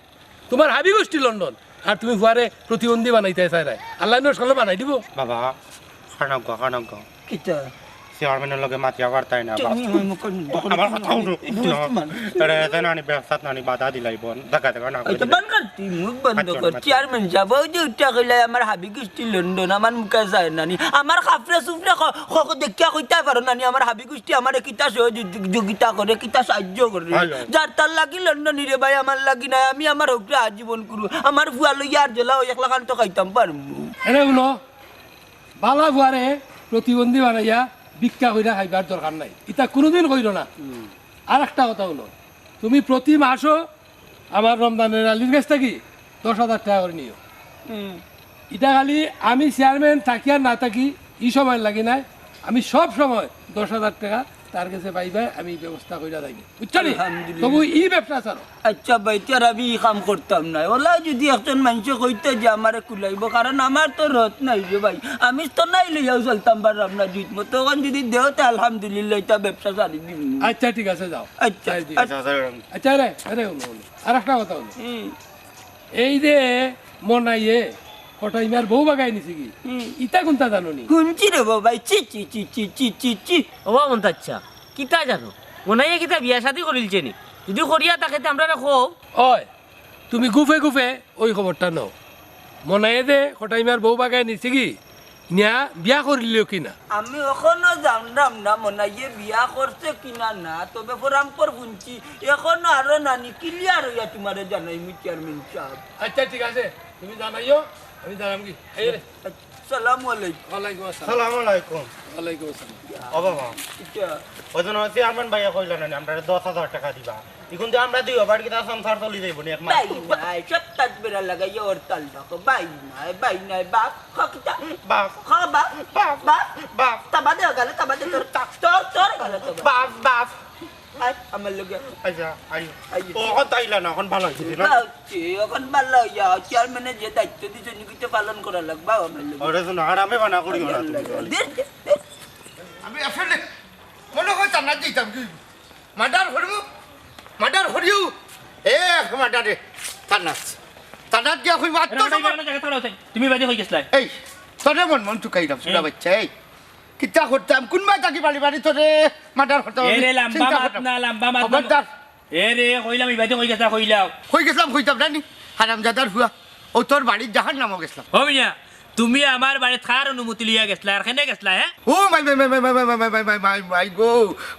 তোমার হাবি গোষ্ঠী লন্ডন, আর তুমি ফুয়ারে প্রতিবন্ধী বানাইতায় চাইরায়। আল্লায় নষ্ট করলে বানাই দিব। বাবা, খানক গো, খানক গো। কিতা? চেয়ারম্যানর লগে মাতিয়া পারতায় না, তুমি বাপ। আমার মুখে মুখে আমার কথা হুনো। এরে, এতে নানি ব্যবসাত নানি বাধা দিলাইবো, দেখা দেখা না ওই তো কইলে। বন্ধ কর, তুই মুখ বন্ধ আচ্ছা, কর। আচ্ছা। চেয়ারম্যান সাব, ওই যে উঠা কইলাই আমার হাবি গোষ্ঠী লন্ডন, আমার মুখে যায় নানি। আমার খাফরে সুফরে খ-, খ-, খ-, দেখিয়া কইতায় পারো নানি, আমার হাবি গোষ্ঠী আমারে কিতা সহযোগিতা করে, কিতা সাহায্য করে। হয়, হয়। যার তার লাগি লন্ডনী রে ভাই, আমার লাগি নায়। আমি আমার হকরে আজীবন করু। আমার ফুয়া লইয়া আর জেলা ওই একলা খান তো খাইতাম পারমু। এরে হুনো, বালা ফুয়ারে প্রতিবন্ধী বানাইয়া ভিক্ষা কইরা খাইবার দরকার নাই, ইতা কুনুদিন কইরো না। হুম। আর একটা কথা হুনো, তুমি প্রতি মাসো আমার রমজানের আলীর গেছ থাকি দশ হাজার টেকা করি নিও। হুম। ইটা খালি আমি চেয়ারম্যান থাকি আর না থাকি, ই সময় লাগি নায়, আমি সব সময় দশ হাজার টেকা তার গেছে পাইবায়, আমি ব্যবস্থা কইরা থাকি, বুঝছো নি? আলহামদুলিল্লাহ। তবু ই ব্যবসা ছাড়ো। আচ্ছা ভাই, তে আর আমি ই কাম করতাম নায়। ওলা যদি একজন মানষে কইতো যে আমারে কুলাইবো, কারণ আমার তো রথ নাই রে ভাই, আমি তো নাই লইয়াও চলতাম পাররাম না জুইত মতো। অখন যদি দেও, তে আলহামদুলিল্লাহ, ইটা ব্যবসা ছাড়ি দিমু। আচ্ছা, ঠিক আছে, যাও। আচ্ছা, যাই দিও। আচ্ছা, আচ্ছা, আচ্ছা। আচ্ছা, রে, আরে, হুনো, হুনো। আর একটা কথা হুনো। হুম। এই যে মনাইয়ে কটাই মিয়ার বউ বাগাই নিছে কি? হুম। ইতা কুনতা জানো নি? হুনছি রে বাবা, ছি, ছি, ছি। ও বাবা, মন্তাজ চা, কিতা জানো? মনাইয়ে কিতা বিয়া শাদি করিলছে নি? যদি করিয়া থাকে, তে আমরারে কও। ওই, তুমি গুফে গুফে ওই খবরটা নেও। মনাইয়ে যে কটাই মিয়ার বউ বাগাই নিছে কি? নিয়া বিয়া করিলিও কি না? আমি অখনো জানরাম না মনাইয়ে বিয়া করছে কি না না, তবে ফরাম পর হুনছি, অখনো আরো নানি clear অইয়া তোমারে জানাইমু চেয়ারম্যান সাব। আচ্ছা, ঠিক আছে, তুমি জানাইও, আমি জানাম কি। এই রে। আসসালামু আলাইকুম। ওয়ালাইকুম আসসালাম। সালাম আলাইকুম। ওয়ালাইকুম আসসালাম। ও বাবা। ইটা। ওই জন্য চেয়ারম্যান ভাইয়ে কইলা না নি, আমরারে দশ হাজার টেকা দিবা। ইগুন দিয়া আমরা দুইও বাড়ি কিতা সংসার চলি যাইবো নি এক মাস? ভাই নাই, সব তাজ বেড়া লাগাইয়া হরতাল ডাকো। ভাই নাই, ভাই নাই, বাফ, খ কিতা? বাফ। খ বাফ, বাফ, বাফ, বাফ। তাবা দে গালে, তাবা দে তোর, তোর, তোর গালে তাবা। বাফ, বাফ। আয়, আমার লগে। আচ্ছা, আই। আই। ও, অখন তাইলা না, অখন ভালা অইছে না? ভালা অইছে, অখন ভালা অইয়া, চেয়ারম্যানে যে দায়িত্ব দিছে, নিকিতে পালন করা লাগবা, আমার লগে। ওরে শোনো, আর আমি মানা করি না তুমি। দে, দে, দে। আমি আসলে মনে হয় থানাত যাইতাম কি? মার্ডার করিও, মার্ডার করিও। এ, মার্ডারে, থানাত। থানাত গিয়া কই মাত তো আরে, আরে, সমান। আরে, আরে, আরে, আরে, তুমি বাদে কই গেছলায়? এই, তোরে মন মন চুকাইলাম, হুম। ছোট বাচ্চা, এই। কিতা করতাম? কোন বায় থাকি বাড়ি বাড়ি তোরে মার্ডার করতাম? এ রে, লাম্বা চিন্তা মাত করতাম। না, লাম্বা মাত না। খবরদার। এ রে, কইলাম, ই বাদে কই গেছলায়, কইলাও। কই গেছলাম, কইতাম না নি? হারামজাদার ফুয়া। ও তোর বাড়িত জাহান্নামো গেছলাম। ও মিয়া, তুমি আমার বাড়িত কার অনুমতি লইয়া গেছলায়, আর কেনে গেছলায়, হে? ও মাই, মাই, মাই গো,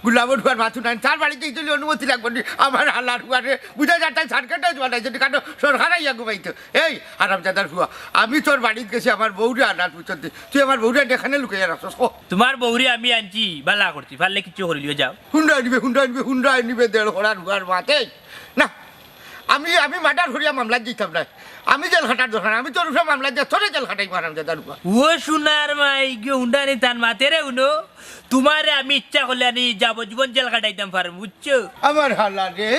গুলামর ফুয়ার মাথু নাই, তার বাড়িত যাইতে অইলে অনুমতি লাগবো নি? আমার হালার ফুয়ারে, বুঝা যায় তাই সার্কেটে জোয়া নাই, যদি কারো সরকার আইয়া ঘুমাইতো। এই হারামজাদার ফুয়া, আমি তোর বাড়িত গেছি আমার বউরে আনার পিছন দি, তুই আমার বউরে এখানে লুকাইয়া রাখছস, ক। তোমার বউরে আমি আনছি, বালা করছি, পারলে কিচ্ছু করিলিও, যাও। হুন্ডা নিবে, হুন্ডা নিবে, হুন্ডা নিবে, দেড় ঘোড়ার ফুয়ার মাতে। না, আমি, আমি মার্ডার করিয়া মামলা দিতাম না। আমি জেল খাটার দরকার, আমি তোর উপরে মামলা দিয়া তোরে জেল খাটাইমু, হারামজাদার পুয়া। ও সোনার মাই গো, হুন্ডানি তান মাতেরে হুনো, তুমারে আমি ইচ্ছা করলে আনি যাবজ্জীবন জেল খাটাইতাম পারমু, বুঝছো? আমার হালা রে,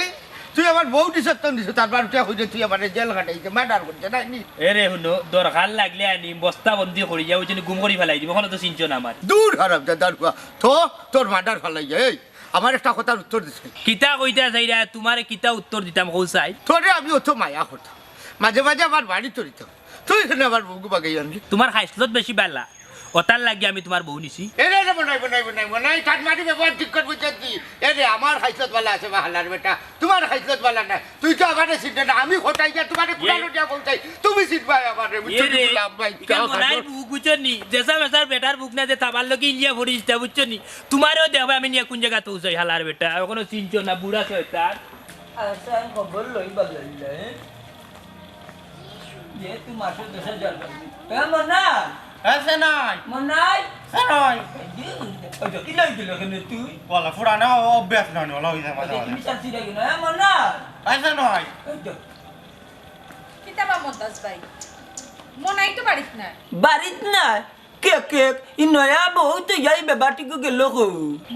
তুই আমার বউ দিছত তো দিছত, তারপর উঠে কইছে তুই আমারে জেল খাটাইতে, মার্ডার করতে নাই নি? এরে হুনো, দরকার লাগলে আনি বস্তাবন্দি করি যাও, ওই জন্য গুম করি ফালাই দিব, অখনো তো চিনছো না আমার। দূর হারামজাদার পুয়া, তো তোর মার্ডার ফালাই যায়। এই, আমার একটা কথার উত্তর দিছে। কিতা কইতা চাইরা, তুমারে কিতা উত্তর দিতাম কও চাই? তোরে আমি অত মায়া করতাম, মাঝে মাঝে আমার বাড়ি চড়িতাম, তুই এখানে আমার বউগু বাগাই আনলি। তুমার খাইছলত বেশি বালা, অতার লাগি আমি তুমার বউ নিছি। এরে, এরে, মনাই, মনাই, মনাই, মনাই, তার মাটি ব্যবহার ঠিক করবো যদি। এরে, আমার খাইছলত বালা আছে বা হালার বেটা, তুমার খাইছলত বালা না। তুই তো আমারে চিনতে না, আমি কোথায় গিয়া তুমারে কুড়ানো দিয়া বলতাই, তুমি চিনবাই আমারে, বুঝছো নি? এরে, গোলাম ভাই, ইটা মনাইর বুক, বুঝছো নি? যেসা মেসার বেটার বুক না যে তাবার লগে ইলিয়া ভরিস তা, বুঝছো নি? তুমারেও দেখবে আমি নিয়া কোন জাগাত পৌঁছাই, হালার বেটা। অখনো চিনছো না, বুড়া শয়তান। আচ্ছা, আমি খবর লই বাবলা, হ্যাঁ? যেহেতু মাসে দশ হাজার। এ মনাই! এ সেনাই! মনাই! সেনাই! এই যে, ওই যে, কিলাই দিল কেনে তুই? বলা, ফুরানা অভ্যাস নানি, বলা, ওই যে, ওই যে, মাঝে মাঝে। তুমি চাচ্ছি দেখি না, এ মনাই! এ সেনাই! এই যে। কিতা বা মন্তাজ ভাই? মনাই তো বাড়িত নাই। বাড়িত নাই? কে, কে, ই নয়া বউ তো যাই বেবাটিকে গেল কো?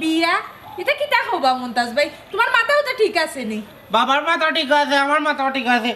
বিয়া? ইতা কিতা কও বা মন্তাজ ভাই? তুমার মাথাও তো ঠিক আছে নি। বাবার মাথা ঠিক আছে, আমার মাথাও ঠিক আছে।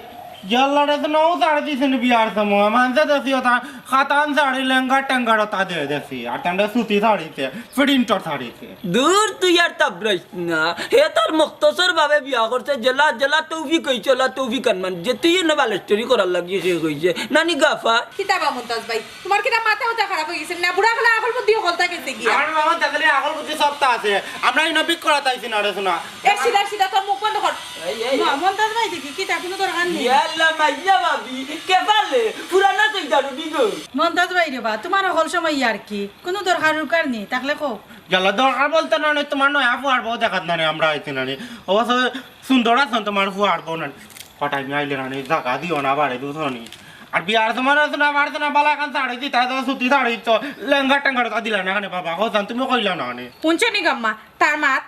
জেলারে তো নও ছাড়ি দিছে নি বিয়ার সময়। মানছে দেশি ওটা খাতান শাড়ি, লেঙ্গা টেঙ্গার ওটা দিয়ে দেশি। আর তান্ডা সুতি শাড়িতে, প্রিন্টর শাড়িতে। দূর, তুই আর তাবরাইস না। হে তার মখতসর ভাবে বিয়া করছে, জেলা, জেলা তৌফিক হইছে, ওলা তৌফিক আনমান। যে তুই এনে বালেস্টরি করার লাগি সে কইছে। নানি গাফা? কিতা বা মন্তাজ ভাই? তুমার কিতা মাথা উথা খারাপ অই গেছে না? বুড়া খালা আকল বুদ্ধি হকলতা গেছে গিয়া। আমার বাবা দেখলে আকল বুদ্ধি সবতা আছে। আমরা ইনো বিক করাত আইছি না রে সোনা। এ সিধা সিধা তোর মুখ বন্ধ কর। এই, এই, না, এই। মন্তাজ ভাই দেখি, কিতা কুনু দরকার নি? ইয়াল্লা, মাইয়া ভাবি, কে পালে? পুরানা তো ইদারু বিগো। মন্তাজ ভাই রে বা, তুমার হকল সময় ইয়ার কি? কুনু দরকার উরকার নি, থাকলে কও। গেল দরকার বলতে না নি, তুমার নয়া ফুয়ার বউ দেখাত না নি, আমরা আইছি না নি। অবশ্য সুন্দর আছন তুমার ফুয়ার বউ না নি। কটাই মি আইলে না নি, জাগা দিও না, বাড়ি দুছো নি। আর বিয়ার সময় আছে না, বাড়িতে না, বালা এখান শাড়ি দিতা, তো সুতি শাড়ি তো, লেঙ্গা টেঙ্গা তো দিলা না কেনে বাবা, হোসান তুমি কইলা না নি। হুনছো নি গো আম্মা, তার মাত।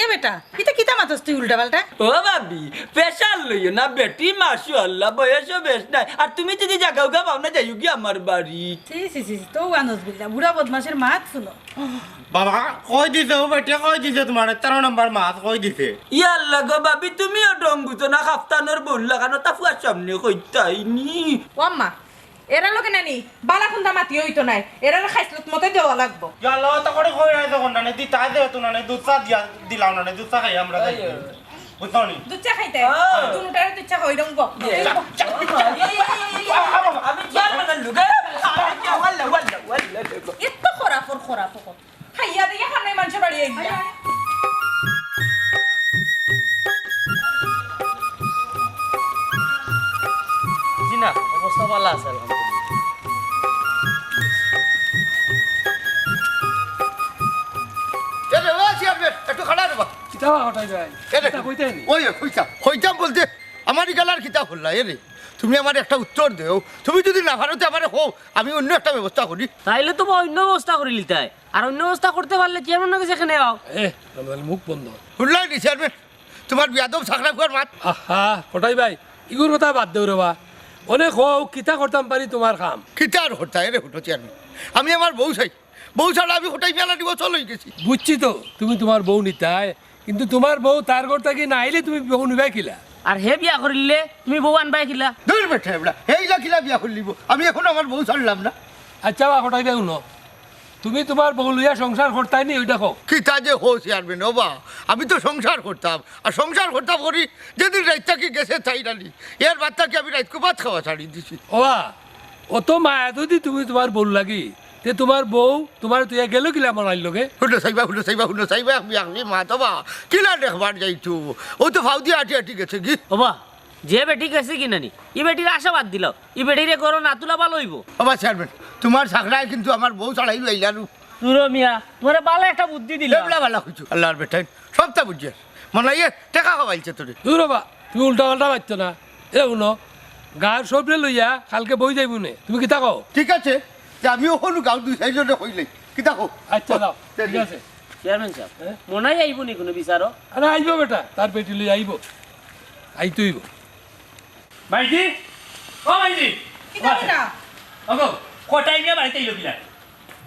এ বেটা, ইতা কিতা মাতস তুই উল্টা পাল্টা? ও ভাবি, প্রেশার লইও না, বেটি মাশাআল্লাহ, বয়সও বেশ নাই। আর তুমি যদি জাগা উগা পাও না, যাইও গি আমার বাড়ি। ছি, ছি, ছি, ছি, তো আনজ বিল্লা, বুড়া বদমাশের মাত হুনো। বাবা, কই দিছে ও বেটি, কই দিছে তুমারে, তেরো নম্বর মাত, কই দিছে? ইয়াল্লা গো ভাবি, তুমিও ঢং বুঝো না, কাফতানর বউর লাখান, তা ফুয়ার সামনে কইতায় নি। ও আম্মা, এরা লগে নানি, বালা কুন্তা মাতি অইতো নায়, এরারে খাইছলত মতে দেওয়া লাগবো। ইয়াল্লা, অত করি কই নাই তখন নানি, দিতা যেহেতু নানি, দুধ চা দিয়া দিলাও নানি, দুধ চা খাই আমরা যাই। এই, এই। বুঝছো নি? দুধ চা খাইতে? হ্যাঁ। দুনুটারে দুধ চা খাওয়াই দেবো। ইয়ে। এই, এই, এই, এই, এই, এই, এই, আ, আ, বাবা। আমি চেয়ারম্যানের লগে। ওয়াল্লা, ওয়াল্লা, ওয়াল্লা। এত খরাফর খরাফ। খাইয়া দিয়া খান নাই মানষর বাড়ি আইয়া। জি না, অবস্থা ভালা আছে আলহামদুলিল্লাহ। এ রে, ও চেয়ারম্যান, একটু খাড়া রে বা। কিতা বা কটাই ভাই? এ রে, কিতা কইতায় নি? ওই, কইতাম, কইতাম বলতে, আমার ইগালার কিতা করলা, এ রে? তুমি আমারে একটা উত্তর দেও। তুমি যদি না পারো, তে আমারে কও, আমি অইন্য একটা ব্যবস্থা করি। তাইলে তো বা অইন্য ব্যবস্থা করিলিতায়। আর অইন্য ব্যবস্থা করতে পারলে চেয়ারম্যানর গেছে কেনে আও? এ, রমজান, মুখ বন্ধ। হুনলায় নি চেয়ারম্যান, তুমার বিয়াদব ছাকরা ফুয়ার মাত। আহা, কটাই ভাই, ইগুর কথা বাদ দেও রে বা। অনে কও, কিতা করতাম পারি তুমার কাম? কিতা আর করতায়, এ রে হুনো চেয়ারম্যান। আমি আমার বউ চাই। বউ ছাড়া আমি কটাই ফেলা দিব, চল অই গেছি। বুঝছি তো, তুমি তুমার বউ নিতায়, কিন্তু তুমার বউ তার ঘর থাকি না আইলে তুমি বউ নিবায় কিলা? আর হে বিয়া করিলে তুমি বউ আনবায় কিলা? দূর বেটা এবলা, হেইলা কিলা বিয়া করিলিবো? আমি অখনো আমার বউ ছাড়লাম না। আচ্ছা বা কটাই ভাই হুনো, তুমি তুমার বউ লইয়া সংসার করতায় নি, ওইটা কও। কিতা যে কও চেয়ারম্যান, ও বা, আমি তো সংসার করতাম, আর সংসার করতাম করি, যেদিন রাইত থাকি গেছে তাই নানি, এর বাদ থাকি আমি রাইতকু ভাত খাওয়া ছাড়ি দিছি। ও বা, অত মায়া যদি তুমি তুমার বউর লাগি, তে তুমার বউ তুমারে থইয়া গেল কিলা মনাইর লগে? হুনো চাইবা, হুনো চাইবা, হুনো চাইবা, আমি, আমি মা তো বা, কিলা দেখবার যাইতো, ও তো ফাউ দিয়া আটি আটি গেছে গি। ও বা, যে বেটি গেছে গি নানি, ই বেটির আশা বাদ দিলাও। ই বেটিরে ঘরো না তুলা ভালা অইবো। ও বা চেয়ারম্যান, তুমার ছাকরায় কিন্তু আমার বউ ছাড়াই লইলা নু। দূর ও মিয়া, তুমারে ভালা একটা বুদ্ধি দিলাম। এবলা ভালা কইছো, আল্লার বেটাইন, সবতা বুঝিয়ার। মনাইয়ে টেকা খাওয়াইছে তোরে। দূর ও বা, তুমি উল্টা পাল্টা মাতিও না। এ হুনো, গাঁওর সবরে লইয়া কালকে বউ যাইবো নে। তুমি কিতা কও? ঠিক আছে, তে আমিও অখনো গাঁওর দুই চাইরজনরে কইলাই। কিতা কও? আচ্ছা, যাও, তে ঠিক আছে। চেয়ারম্যান সাব, হ্যাঁ? মনাই আইবো নি কুনু বিচারো? আরে আইবো বেটা, তার বেটি লইয়া আইবো। আইতো অইবো। মাইজি, ও মাইজি। কিতা বেটা? ওগো, কটাই মিয়া বাড়িত আইলো কিলা?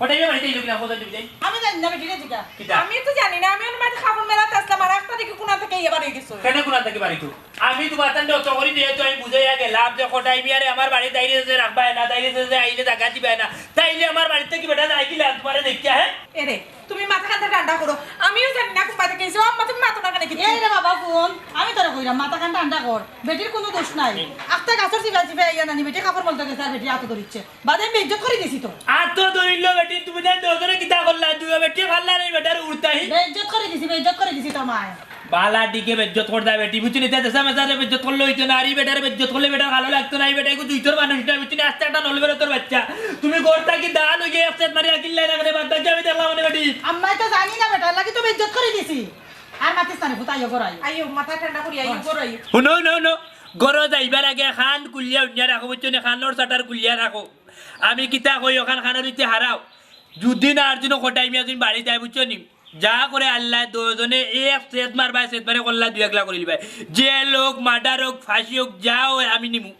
কটাই মিয়া বাড়িত আইলো কিলা? কোথায় তুমি যাই? আমি জানি না বেটিরে জিগা। কিতা? আমি তো জানি না, আমি ওর মাঝে কাপড় মেলাত আসলাম, আর একটা দেখি কোনা থেকে ইয়ে বার হয়ে গেছে। কেনে কোনা থেকে বাড়িত? আমি তুমার তানরে অত করি দিয়ে তো আমি বুঝাইয়া গেলাম যে কটাই মিয়ারে আমার বাড়িত আইলে যে রাখবায় না, তাইলে যে, যে আইলে জাগা দিবায় না, তাইলে আমার বাড়িত থাকি বেটা যাই কিলা তুমারে দেখিয়া, হ্যাঁ? এরে, তুমি মাথা কানটা ঠান্ডা করো। আমিও জানি না কোন বাড়িত গেছে। ও আম্মা, তুমি মাথা না কানে কিচ্ছু। এই রে বাবা, হুন, আমি তোরে কইরাম, মাথা কানটা ঠান্ডা কর। বেটির কুনু দোষ নাই। আস্তা গাছর চিপায় চিপায় আইয়া নানি বেটি কাপড় মলতে গেছে আর বেটি আতো ধরিচ্ছে। বাদে আমি বেইজ্জত করি দিছি তো। আতো ধরিল বেটি, তুমি তাই দোজনে কিতা করলা? দুইও বেটি ফাল্লা নাই বেটার উড়তাই। বেইজ্জত করি দিছি, বেইজ্জত করি দিছি তো মায়। বালা দিকে বেইজ্জত করতা বেটি, বুঝছো নি? তে দেশা মেশারে বেইজ্জত করলে অইতো না, আর ই বেটারে বেইজ্জত করলে বেটার ভালো লাগতো না, ই বেটা একটু দুইতর মানুষ না, বুঝছো নি? আস্তা একটা নলবেরতর বাচ্চা। তুমি ঘর থাকি দা লইয়া এক সেট মারি আকিল লাইন আগে বাদ বাকি আমি দেখলাম মানে বেটি। আম্মায় তো জানি না বেটা, লাগি তো বেইজ্জত করি দিছি। আর মাতিস না রে, ফুতা, আইও ঘর আইও। আইও, মাথা ঠান্ডা করি আইও, ঘর আইও। হুনো, হুনো, হুনো। ঘরো যাইবার আগে খান খুলিয়া উনিয়া রাখো, বুঝছো নি? খানোর শাটার খুলিয়া রাখো। আমি কিতা কই, ওখান খানোর ইতে হারাও। যুদি না আর জন্য কটাই মিয়া তুমি বাড়ি যাই, বুঝছো নি? যা করে আল্লাহ দুজনে এক সেট মারবায়, সেট মারে কল্লা দুই একলা করি লিবায়। জেল হোক, মার্ডার হোক, ফাঁসি হোক, যা হয় আমি নিমু।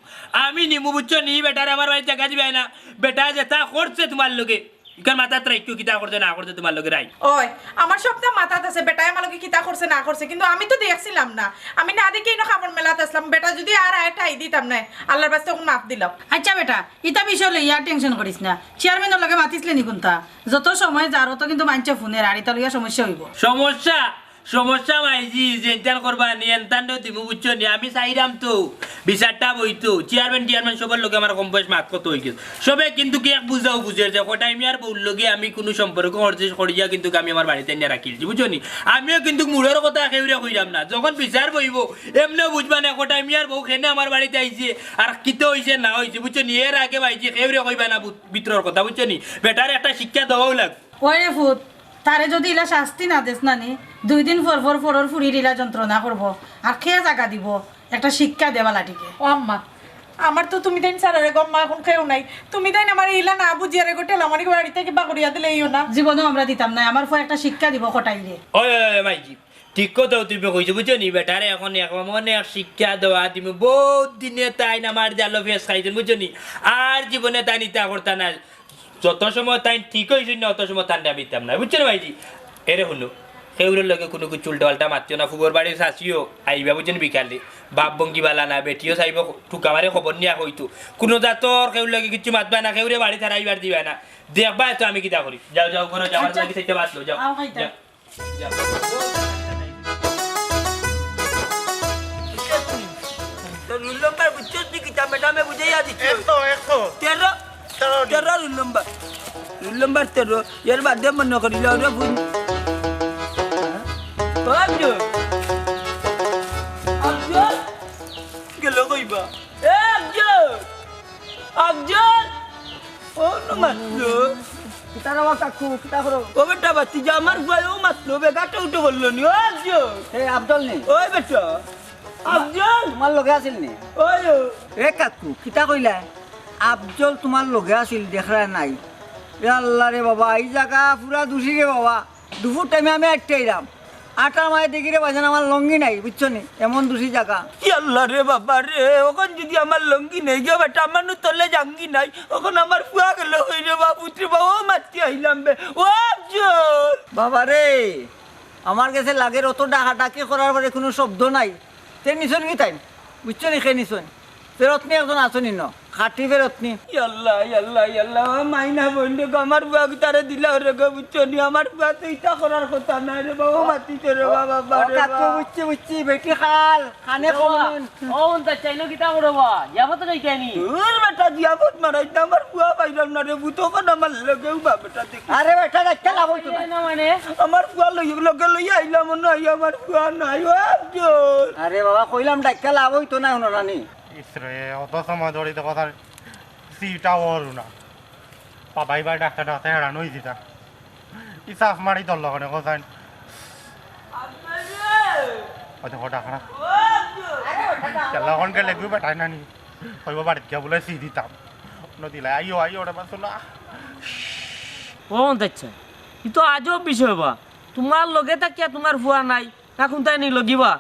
আমি নিমু, বুঝছো নি? বেটার আমার বাড়িত জাগা দিবায় না। বেটা যেটা করছে তুমার লগে, ইখান মাথাত রাখিও, কিতা করছে না করছে তুমার লগে রাই। ওই, আমার সবটা মাথাত আছে, বেটায় আমার লগে কিতা করছে না করছে, কিন্তু আমি তো দেখছিলাম না। আমি না দেখে ইনো কাপড় মেলাত আসলাম, বেটা যুদি আর আয় ঠাই দিতাম নায়, আল্লার বাস্তে অখন মাফ দিলাও। আচ্ছা বেটা, ইতা বিষয় লইয়া টেনশন করিস না, চেয়ারম্যানর লগে মাতিসলে নি কুনতা? যত সময় যার অত কিন্তু মানষে ফুনের, আর ইতা লইয়া সমস্যা অইবো। সমস্যা? সমস্যা মাইজি, যেনতান করবা নি, এনতানরেউ দিমু, বুঝছো নি? আমি চাইরাম তো, বিচারটা বইতো, চেয়ারম্যান টিয়ারম্যান সবর লগে আমার কম বয়স মাত কত অইগেছে। সবে কিন্তু কি এক বুঝাও বুঝের যে কটাই মিয়ার বউর লগে আমি কুনু সম্পর্ক করছি, করিয়া কিন্তু আমি আমার বাড়িত আনিয়া রাখিলছি, বুঝছো নি? আমিও কিন্তু মুড়র কথা কেউরে কইরাম না, যখন বিচার বইবো, এমনেউ বুঝবা না কটাই মিয়ার বউ কেনে আমার বাড়িত আইছে, আর কিতা অইছে না অইছে, বুঝছো নি? এর আগে মাইজি কেউরে কইবা না ভু-, ভিতরর কথা, বুঝছো নি? বেটারে একটা শিক্ষা দেওয়াউ লাগবো। ওই রে ফুত, তারে যুদি ইলা শাস্তি না দেস না নি, দুই দিন পর পর পরর ফুরির ইলা যন্ত্রণা করবো, আর কে জাগা দিবো? একটা শিক্ষা দে বালা টিকে। ও আম্মা, আমার তো তুমি তাইন ছাড়া রে গো আম্মা, অখন কেউ নাই। তুমি তাইন আমারে ইলা না বুঝিয়া রে গো ঠেলা মারি বাড়ি থাকি বার করিয়া দিলাইও না। জীবনেও আমরা দিতাম নায়, আমার ফুয়া একটা শিক্ষা দিবো কটাইরে। ওই, ওই, ওই, মাইজি, ঠিক কথাউ তুমি কইছো, বুঝছো নি? বেটারে অখন এক মনে এক শিক্ষা দেওয়া দিমু। বউত দিনে তাইন আমার জালো ফেস খাইছইন, বুঝছো নি? আর জীবনে তাইন ইতা করতা না। যত সময় তাইন ঠিক অইছইন না, অত সময় তানরে আমি দিতাম না, বুঝছো নি মাইজি? এরে হুনো, কেউরর লগে কুনু কিচ্ছু উল্টা পাল্টা মাতিও না। ফুবর বাড়ির চাচিও আইবা, বুঝছো নি, বিকালে। বাপ ভঙ্গি বালা না, বেটিও চাইবো, টুকা মারে খবর নিয়া কইতো। কুনু জাতর কেউর লগে কিচ্ছু মাতবা না, কেউরে বাড়ি ছাড়া আইবার দিবা না। দেখবায় তো আমি কিতা করি। যাও, যাও, ঘরো যাও, আমার আচ্ছা। লগে চাইতে বাদ লও, যাও। আও খাইতা। যাও। তো রুল নাম্বার বুঝছস নি কিতা ম্যাডামে বুঝাইয়া দিছে? একশো, একশো। তেরো? তেরো নি। তেরো রুল নাম্বার। রুল নাম্বার তেরো। এর বাদে মনে করিল ওরে বুঝ। ও আফজল। আফজল। গেল কইবা? এ আফজল। আফজল। ও না মাতলো। কিতা রে বা কাকু, কিতা করো? ও বেটা, বাতি যা আমার ফুয়ায় ও মাতলো, বেগাটা উঠে বললো নি, ও আফজল। এ আফজল নি? ওই বেটা, আফজল। তুমার লগে আছিল নি? ওই ও। এ কাকু, কিতা কইলা? আফজল তুমার লগে আছিল, দেখরায় নাই। এ আল্লাহ রে বাবা, ই জাগা পুরা দুষি রে বাবা। দুপুর টাইমে আমি আটতে আইলাম। আটার মাঝে দেখি রে ভাইজান, আমার লঙ্গি নাই, বুঝছো নি? এমন দুষি জাগা। ই আল্লাহ রে বাবা রে, অখন যুদি আমার লঙ্গি নাই গিয়া বেটা, আমার নু তলে জাঙ্গি নাই, অখন আমার ফুয়া গেল কই রে বাপুত রে বাবা, ও মাতি আইলাম বে, ও আফজল। বাবা রে, আমার গেছে লাগের অত ডাকাডাকি করার পরে কুনু শব্দ নাই। তে নিছইন কিতা তাইন? বুঝছো নি, কে নিছইন? ফেরত নি একজন আছইন নি ন? খাটি ফেরত নি। ইয়াল্লা, ইয়াল্লা, ইয়াল্লা, ও মাইনা বইন রে গো, আমার ফুয়া কিতারে দিলা রে গো, বুঝছো নি? আমার ফুয়া তো ইতা করার কথা নায় রে বাবা, মাতিছে রে বাবা, ও বাবা রে কাকু, বাবা। বুঝছি, বুঝছি, বেটি খাল, খানে ও বাবা, কমন। ও উনতা চাইনো কিতা করো বা? ইয়াবত যাইতাই নি? দূর বেটা, জিয়াবত মারাইতে আমার ফুয়া পাইলাম না রে, ভূত ওখানে আমার লগেউ বা বেটা দেখি। আরে বেটা, ডাক্তার লাভ হইতো না। না মানে? আমার ফুয়া লই-, লগে লইয়া আইলাম না, আমার ফুয়া নাই, ও আফজল। আরে বাবা, কইলাম ডাক্তার লাভ হইতো না, হুনো রানী। ইসরে, অত সময় ধরি তো কথা সিটা ওর না। বাবা, এবার ডাক্তার ডাক্তার হেরান হইছি তা। ই সাফ মারি ধরলো কেনে কোথায়? ওই দেখো, ডাকনা। কেলা কোন গেলে গু বেটায় না নি? কইব বাড়িত গিয়া বলে সি দিতাম। ন দিলাই, আইও, আইও, ওটা বাসো না। ও, দেখছে। ই তো আজব বিষয় বা। তুমার লগে থাকিয়া তুমার ফুয়া নাই। না কুনটায় নি লগিবা?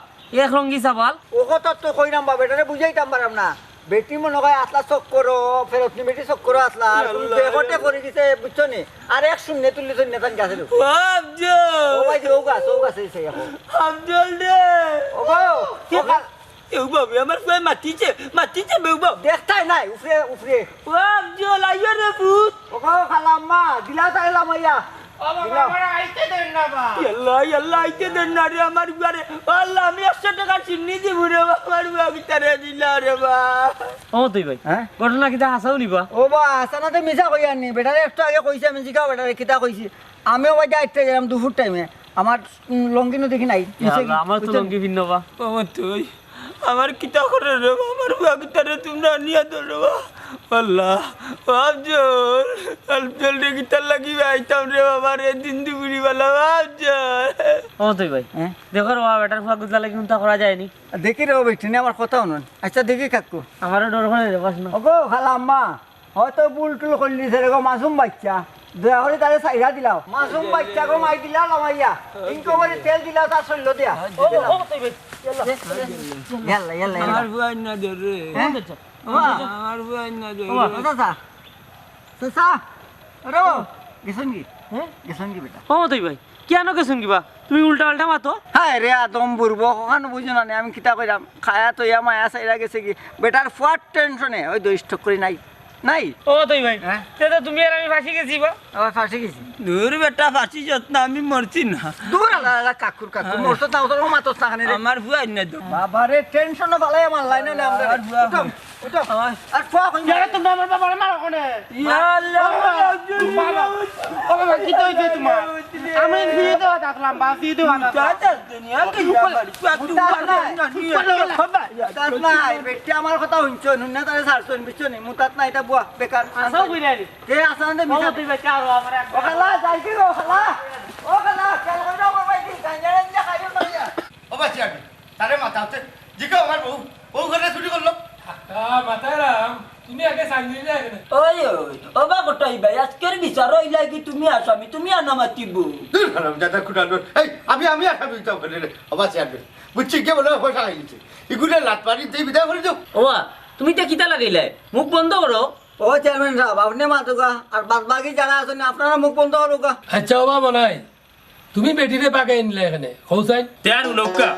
এক রঙ্গি সাবাল। ও কথা তো কইরাম বা, বেটারে বুঝাইতাম পারাম না। বেটি মনো কয় আছলা চক্করো, ফেরত নি বেটি চক্করো আছলা, আর কুনু আল্লাহ। বেগটে পড়ি গেছে, বুঝছো নি? আর এক শূন্যে তুললে তো নেতান গাছে ঢুকছে। ও আফজল! ও ভাই, ও গাছ, ও গাছে এসে এখন। আফজল রে! ও গো, কি ও খা-, এ ও বাবা, আমার ফুয়ায় মাতিছে, মাতিছে বে ও বাবা। দেখতাই নাই, উপরে, উপরে। ও আফজল, আইও রে পুত। ও গো, খালাম্মা, দিলাও তারে লামাইয়া। ও বাবা, দিলাও। আমার আইতে দেন না বা। ইয়াল্লা, ইয়াল্লা, আইতে দেন না রে আমার ফুয়ারে। ও আল্লাহ, আমি একশো টেকা চিনি দিমু রে বা, আমার ফুয়া কিতারে দিলা রে বা। ও তুই ভাই, হ্যাঁ? ঘটনা কিতা হাছাউ নি বা? ও বা, হাছা না তো মিছা কইয়ার নি। বেটারে একটু আগে কইছি আমি, জিগাও বেটারে কিতা কইছি। আমিও বাজে আইতে গেলাম দুপুর টাইমে। আমার, উম, লঙ্গি নু দেখি নাই। ইয়া নিচে আল্লাহ, আমার তো বুঝছেন? লঙ্গি ভিন্ন বা। ও তুই, আমার কিতা করে রে বা, আমার ফুয়া কিতারে তুমরা আনিয়া ধরো বা। আল্লাহ, ও আফজল, আফজল রে কিতার লাগি বা আইতাম রে বাবা রে, দিন দুপুরি বালা আফজল। ও তুই ভাই, হ্যাঁ? দেখো রে বাবা, বেটার ফুয়া গুজলা লাগি হুনতা করা যায়নি। দেখি রে ও বেটি, নে আমার কথা হুনন। আচ্ছা দেখি কাকু। আমারও ডর করে রে বাস না। ওগো, খালাম্মা, হয়তো ভুল টুল করলি রে গো, মাসুম বাচ্চা। দয়া করি তারে ছাইড়া দিলাও। মাসুম বাচ্চা গো, মাই দিলা লামাইয়া। ইনকো করে তেল দিলা তার শরীর দিয়া। ও, ও, তুই ভাই, ইয়াল্লা। ইয়াল্লা, ইয়াল্লা, ইয়াল্লা। আমার ফুয়ায় না ধরে। হ্যাঁ? ও মা। আমার ফুয়ায় না ধরে। ও মা। ও চাচা। চাচা। আরে ও, গেছইন কি? হ্যাঁ? গেছইন কি বেটা? ও তুই ভাই, কেন গেছইন কি বা? তুমি উল্টা পাল্টা মাতো। হায় রে আদম বুরবো, কখন বুঝো না নে, আমি কিতা কইরাম? খায়া তইয়া মায়া ছাইড়া গেছে কি? বেটার ফুয়ার টেনশনে ওই দুই স্ট্রোক করি নাই। নাই? ও তুই ভাই, হ্যাঁ? তে তো তুমি আর আমি ফাঁসি গেছি বা? আবার ফাঁসি গেছি। দূর বেটা, ফাঁসি যত না, আমি মরছি না। দূর আলা আলা কাকুর কাকু, হ্যাঁ। মরছত না, অত মাতছ না কেনে রে? আমার ফুয়ায় না তো। বাবা রে, টেনশনে ফালাই আমার লাইনে নে আমরা। আমার ফুয়া। উঠো, উঠো। আমার আর ফুয়া কই? ইয়ারে তুমি আমার বাবারে মারো কেনে? ইয়া আল্লাহ। বাবা, ও বাবা, কিতা অইছে তোমার? আমি ফিরে দেওয়া থাকলাম, বা ফিরে দেওয়া থাকলাম। দাঁত নাই। দাঁত নাই, বেটি আমার কথা হুনছো, হুনিয়া তারে ছাড়ছো, বুঝছো নি? মুতাত নাই, ইটা বুয়া, বেকার। আসাও কইরা নি। কে আসান দে, ও মিছা। তুই বেটা, আরো আমার এক ও খালা, যাই কি গো, খালা? ও খালা, খেয়াল করে যাও, বাবা, কি গাঞ্জা টাঞ্জা খাইও না। ও বাচ্চা, তারে মাথা হচ্ছে, জিকে আমার বউ, বউ ঘরে চুরি করলো। আ, মাতারাম, তুমি আগে সাইন দিলে এখানে। ওই, ওই, ও বা কটাই ভাই, আজকের বিচার অইলা কি তুমি আসামি, তুমি আনামাতি বউ। দূর হারাম, দাদা, খুঁটা লোক। এই, আমি, আমি আসামি হইতাম কেনে রে? ও বাচ্চা, বুঝছি, কে বলে পয়সা খাই গেছে। এগুলো লাত মারি, তুই বিদায় করে যাও। ওবা, তুমি ইতা কিতা লাগাইলায়? মুখ বন্ধ করো। ও চেয়ারম্যান সাব, আপনে মাতউক্কা, আর বাদ বাকি যারা আছইন, আপনারা মুখ বন্ধ করউক্কা। আচ্ছা, ওবা মনাই, তুমি বেটিরে বাগাই আনলা এখানে, কওছাইন? তে আর হুনউক্কা।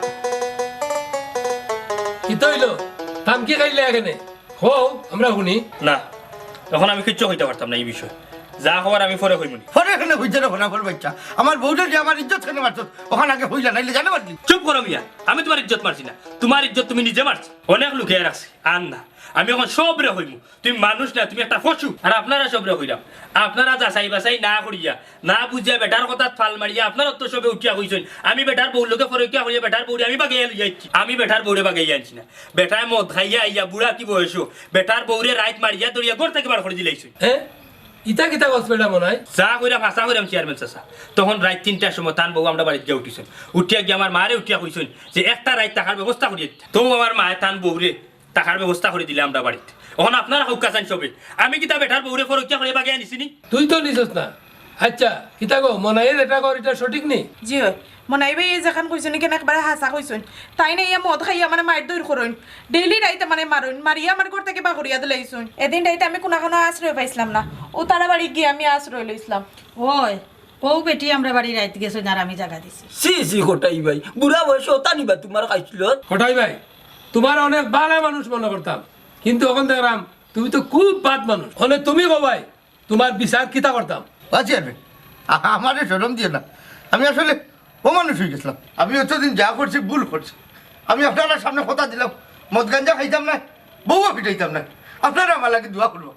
কিতা অইলো? তামকি খাইলা এখানে? কও, আমরা হুনি। না, এখন আমি কিচ্ছু কইতাম পারতাম না ই বিষয়ে। যা কওয়ার আমি পরে কইমুনি। পরে কেনে কইতে রে, ফোনাফোর বাচ্চা। আমার বউরে যে আমার ইজ্জত কেনে মারছত, অখান আগে কইলা, নাইলে জানে মারলি। চুপ করো মিয়া, আমি তুমার ইজ্জত মারছি না, তুমার ইজ্জত তুমি নিজে মারছো। অনেক লুকাইয়া রাখছি, আর না, আমি এখন সবরে কইমু। তুমি মানুষ না, তুমি একটা পশু। আর আপনারা সবরে কইরাম, আপনারা যাচাই বাছাই না করিয়া, না বুঝিয়া বেটার কথাত ফাল মারিয়া আপনারা তো সবে উঠিয়া কইছইন, আমি বেটার বউর লগে পরকিয়া করিয়া বেটার বউরে আমি বাগাইয়া লইয়া আইছি। আমি বেটার বউরে বাগাইয়া আনছি না। বেটায় মদ খাইয়া আইয়া বুড়া কি বয়সো বেটার বউরে রাইত মারিয়া ধরিয়া ঘর থাকি বার করি দিলাইছইন। এ? ইতা কিতা কছ বেটা মনাই? যা কইরাম হাছা কইরাম চেয়ারম্যান চাচা। তখন রাইত তিনটার সময় তান বউ আমরার বাড়িত গিয়া উঠিছইন। উঠিয়া গিয়া আমার মারে উঠিয়া কইছইন যে একটা রাইত থাকার ব্যবস্থা করিয়া দিতা। তো আমার মায়ে তান বউরে থাকার ব্যবস্থা করি দিলা আমরার বাড়িত। অখন আপনারা কউক্কা চাইন সবে, আমি কিতা বেটার বউরে পরকিয়া করিয়া বাগাইয়া নিছি নি? তুই তো নিছস না। আচ্ছা, কিতা গো, মনাইয়ে যেটা কর, ইটা সঠিক নি? জি অয়। মনাই ভাইয়ে যেখান কইছইন, ইখান একবারে হাছা কইছইন। তাইন আইয়া মদ খাইয়া আমারে মাইর দইর করইন। ডেইলি রাইত আমারে মারইন, মারিয়া আমার ঘর থাকি বার করিয়া দিলাইছইন। এদিন রাইত আমি কুনাখানো আশ্রয় পাইছলাম না, অউ তারার বাড়ি গিয়া আমি আশ্রয় লইছলাম। ওই, অউ বেটি আমরার বাড়ি রাইত গেছইন আর আমি জাগা দিছি। ছি ছি, কটাই ভাই, বুড়া বয়সো অতা নিবা তুমার খাইছলত? কটাই ভাই, তুমারে অনেক ভালা মানুষ মনো করতাম, কিন্তু অখন দেখরাম তুমি তো খুব বাদ মানুষ। অনে তুমি কও ভাই, তুমার বিচার কিতা করতাম? ও চেয়ারম্যান, আ-, আমারে শরম দিও না, আমি আসলে অমানুষ অইগেছলাম। আমি অতদিন যা করছি ভুল করছি। আমি আপনারার সামনে কথা দিলাম, মদ গাঞ্জা খাইতাম নায়, বউও ফিটাইতাম নায়। আপনারা আমার লাগি দোয়া করবা।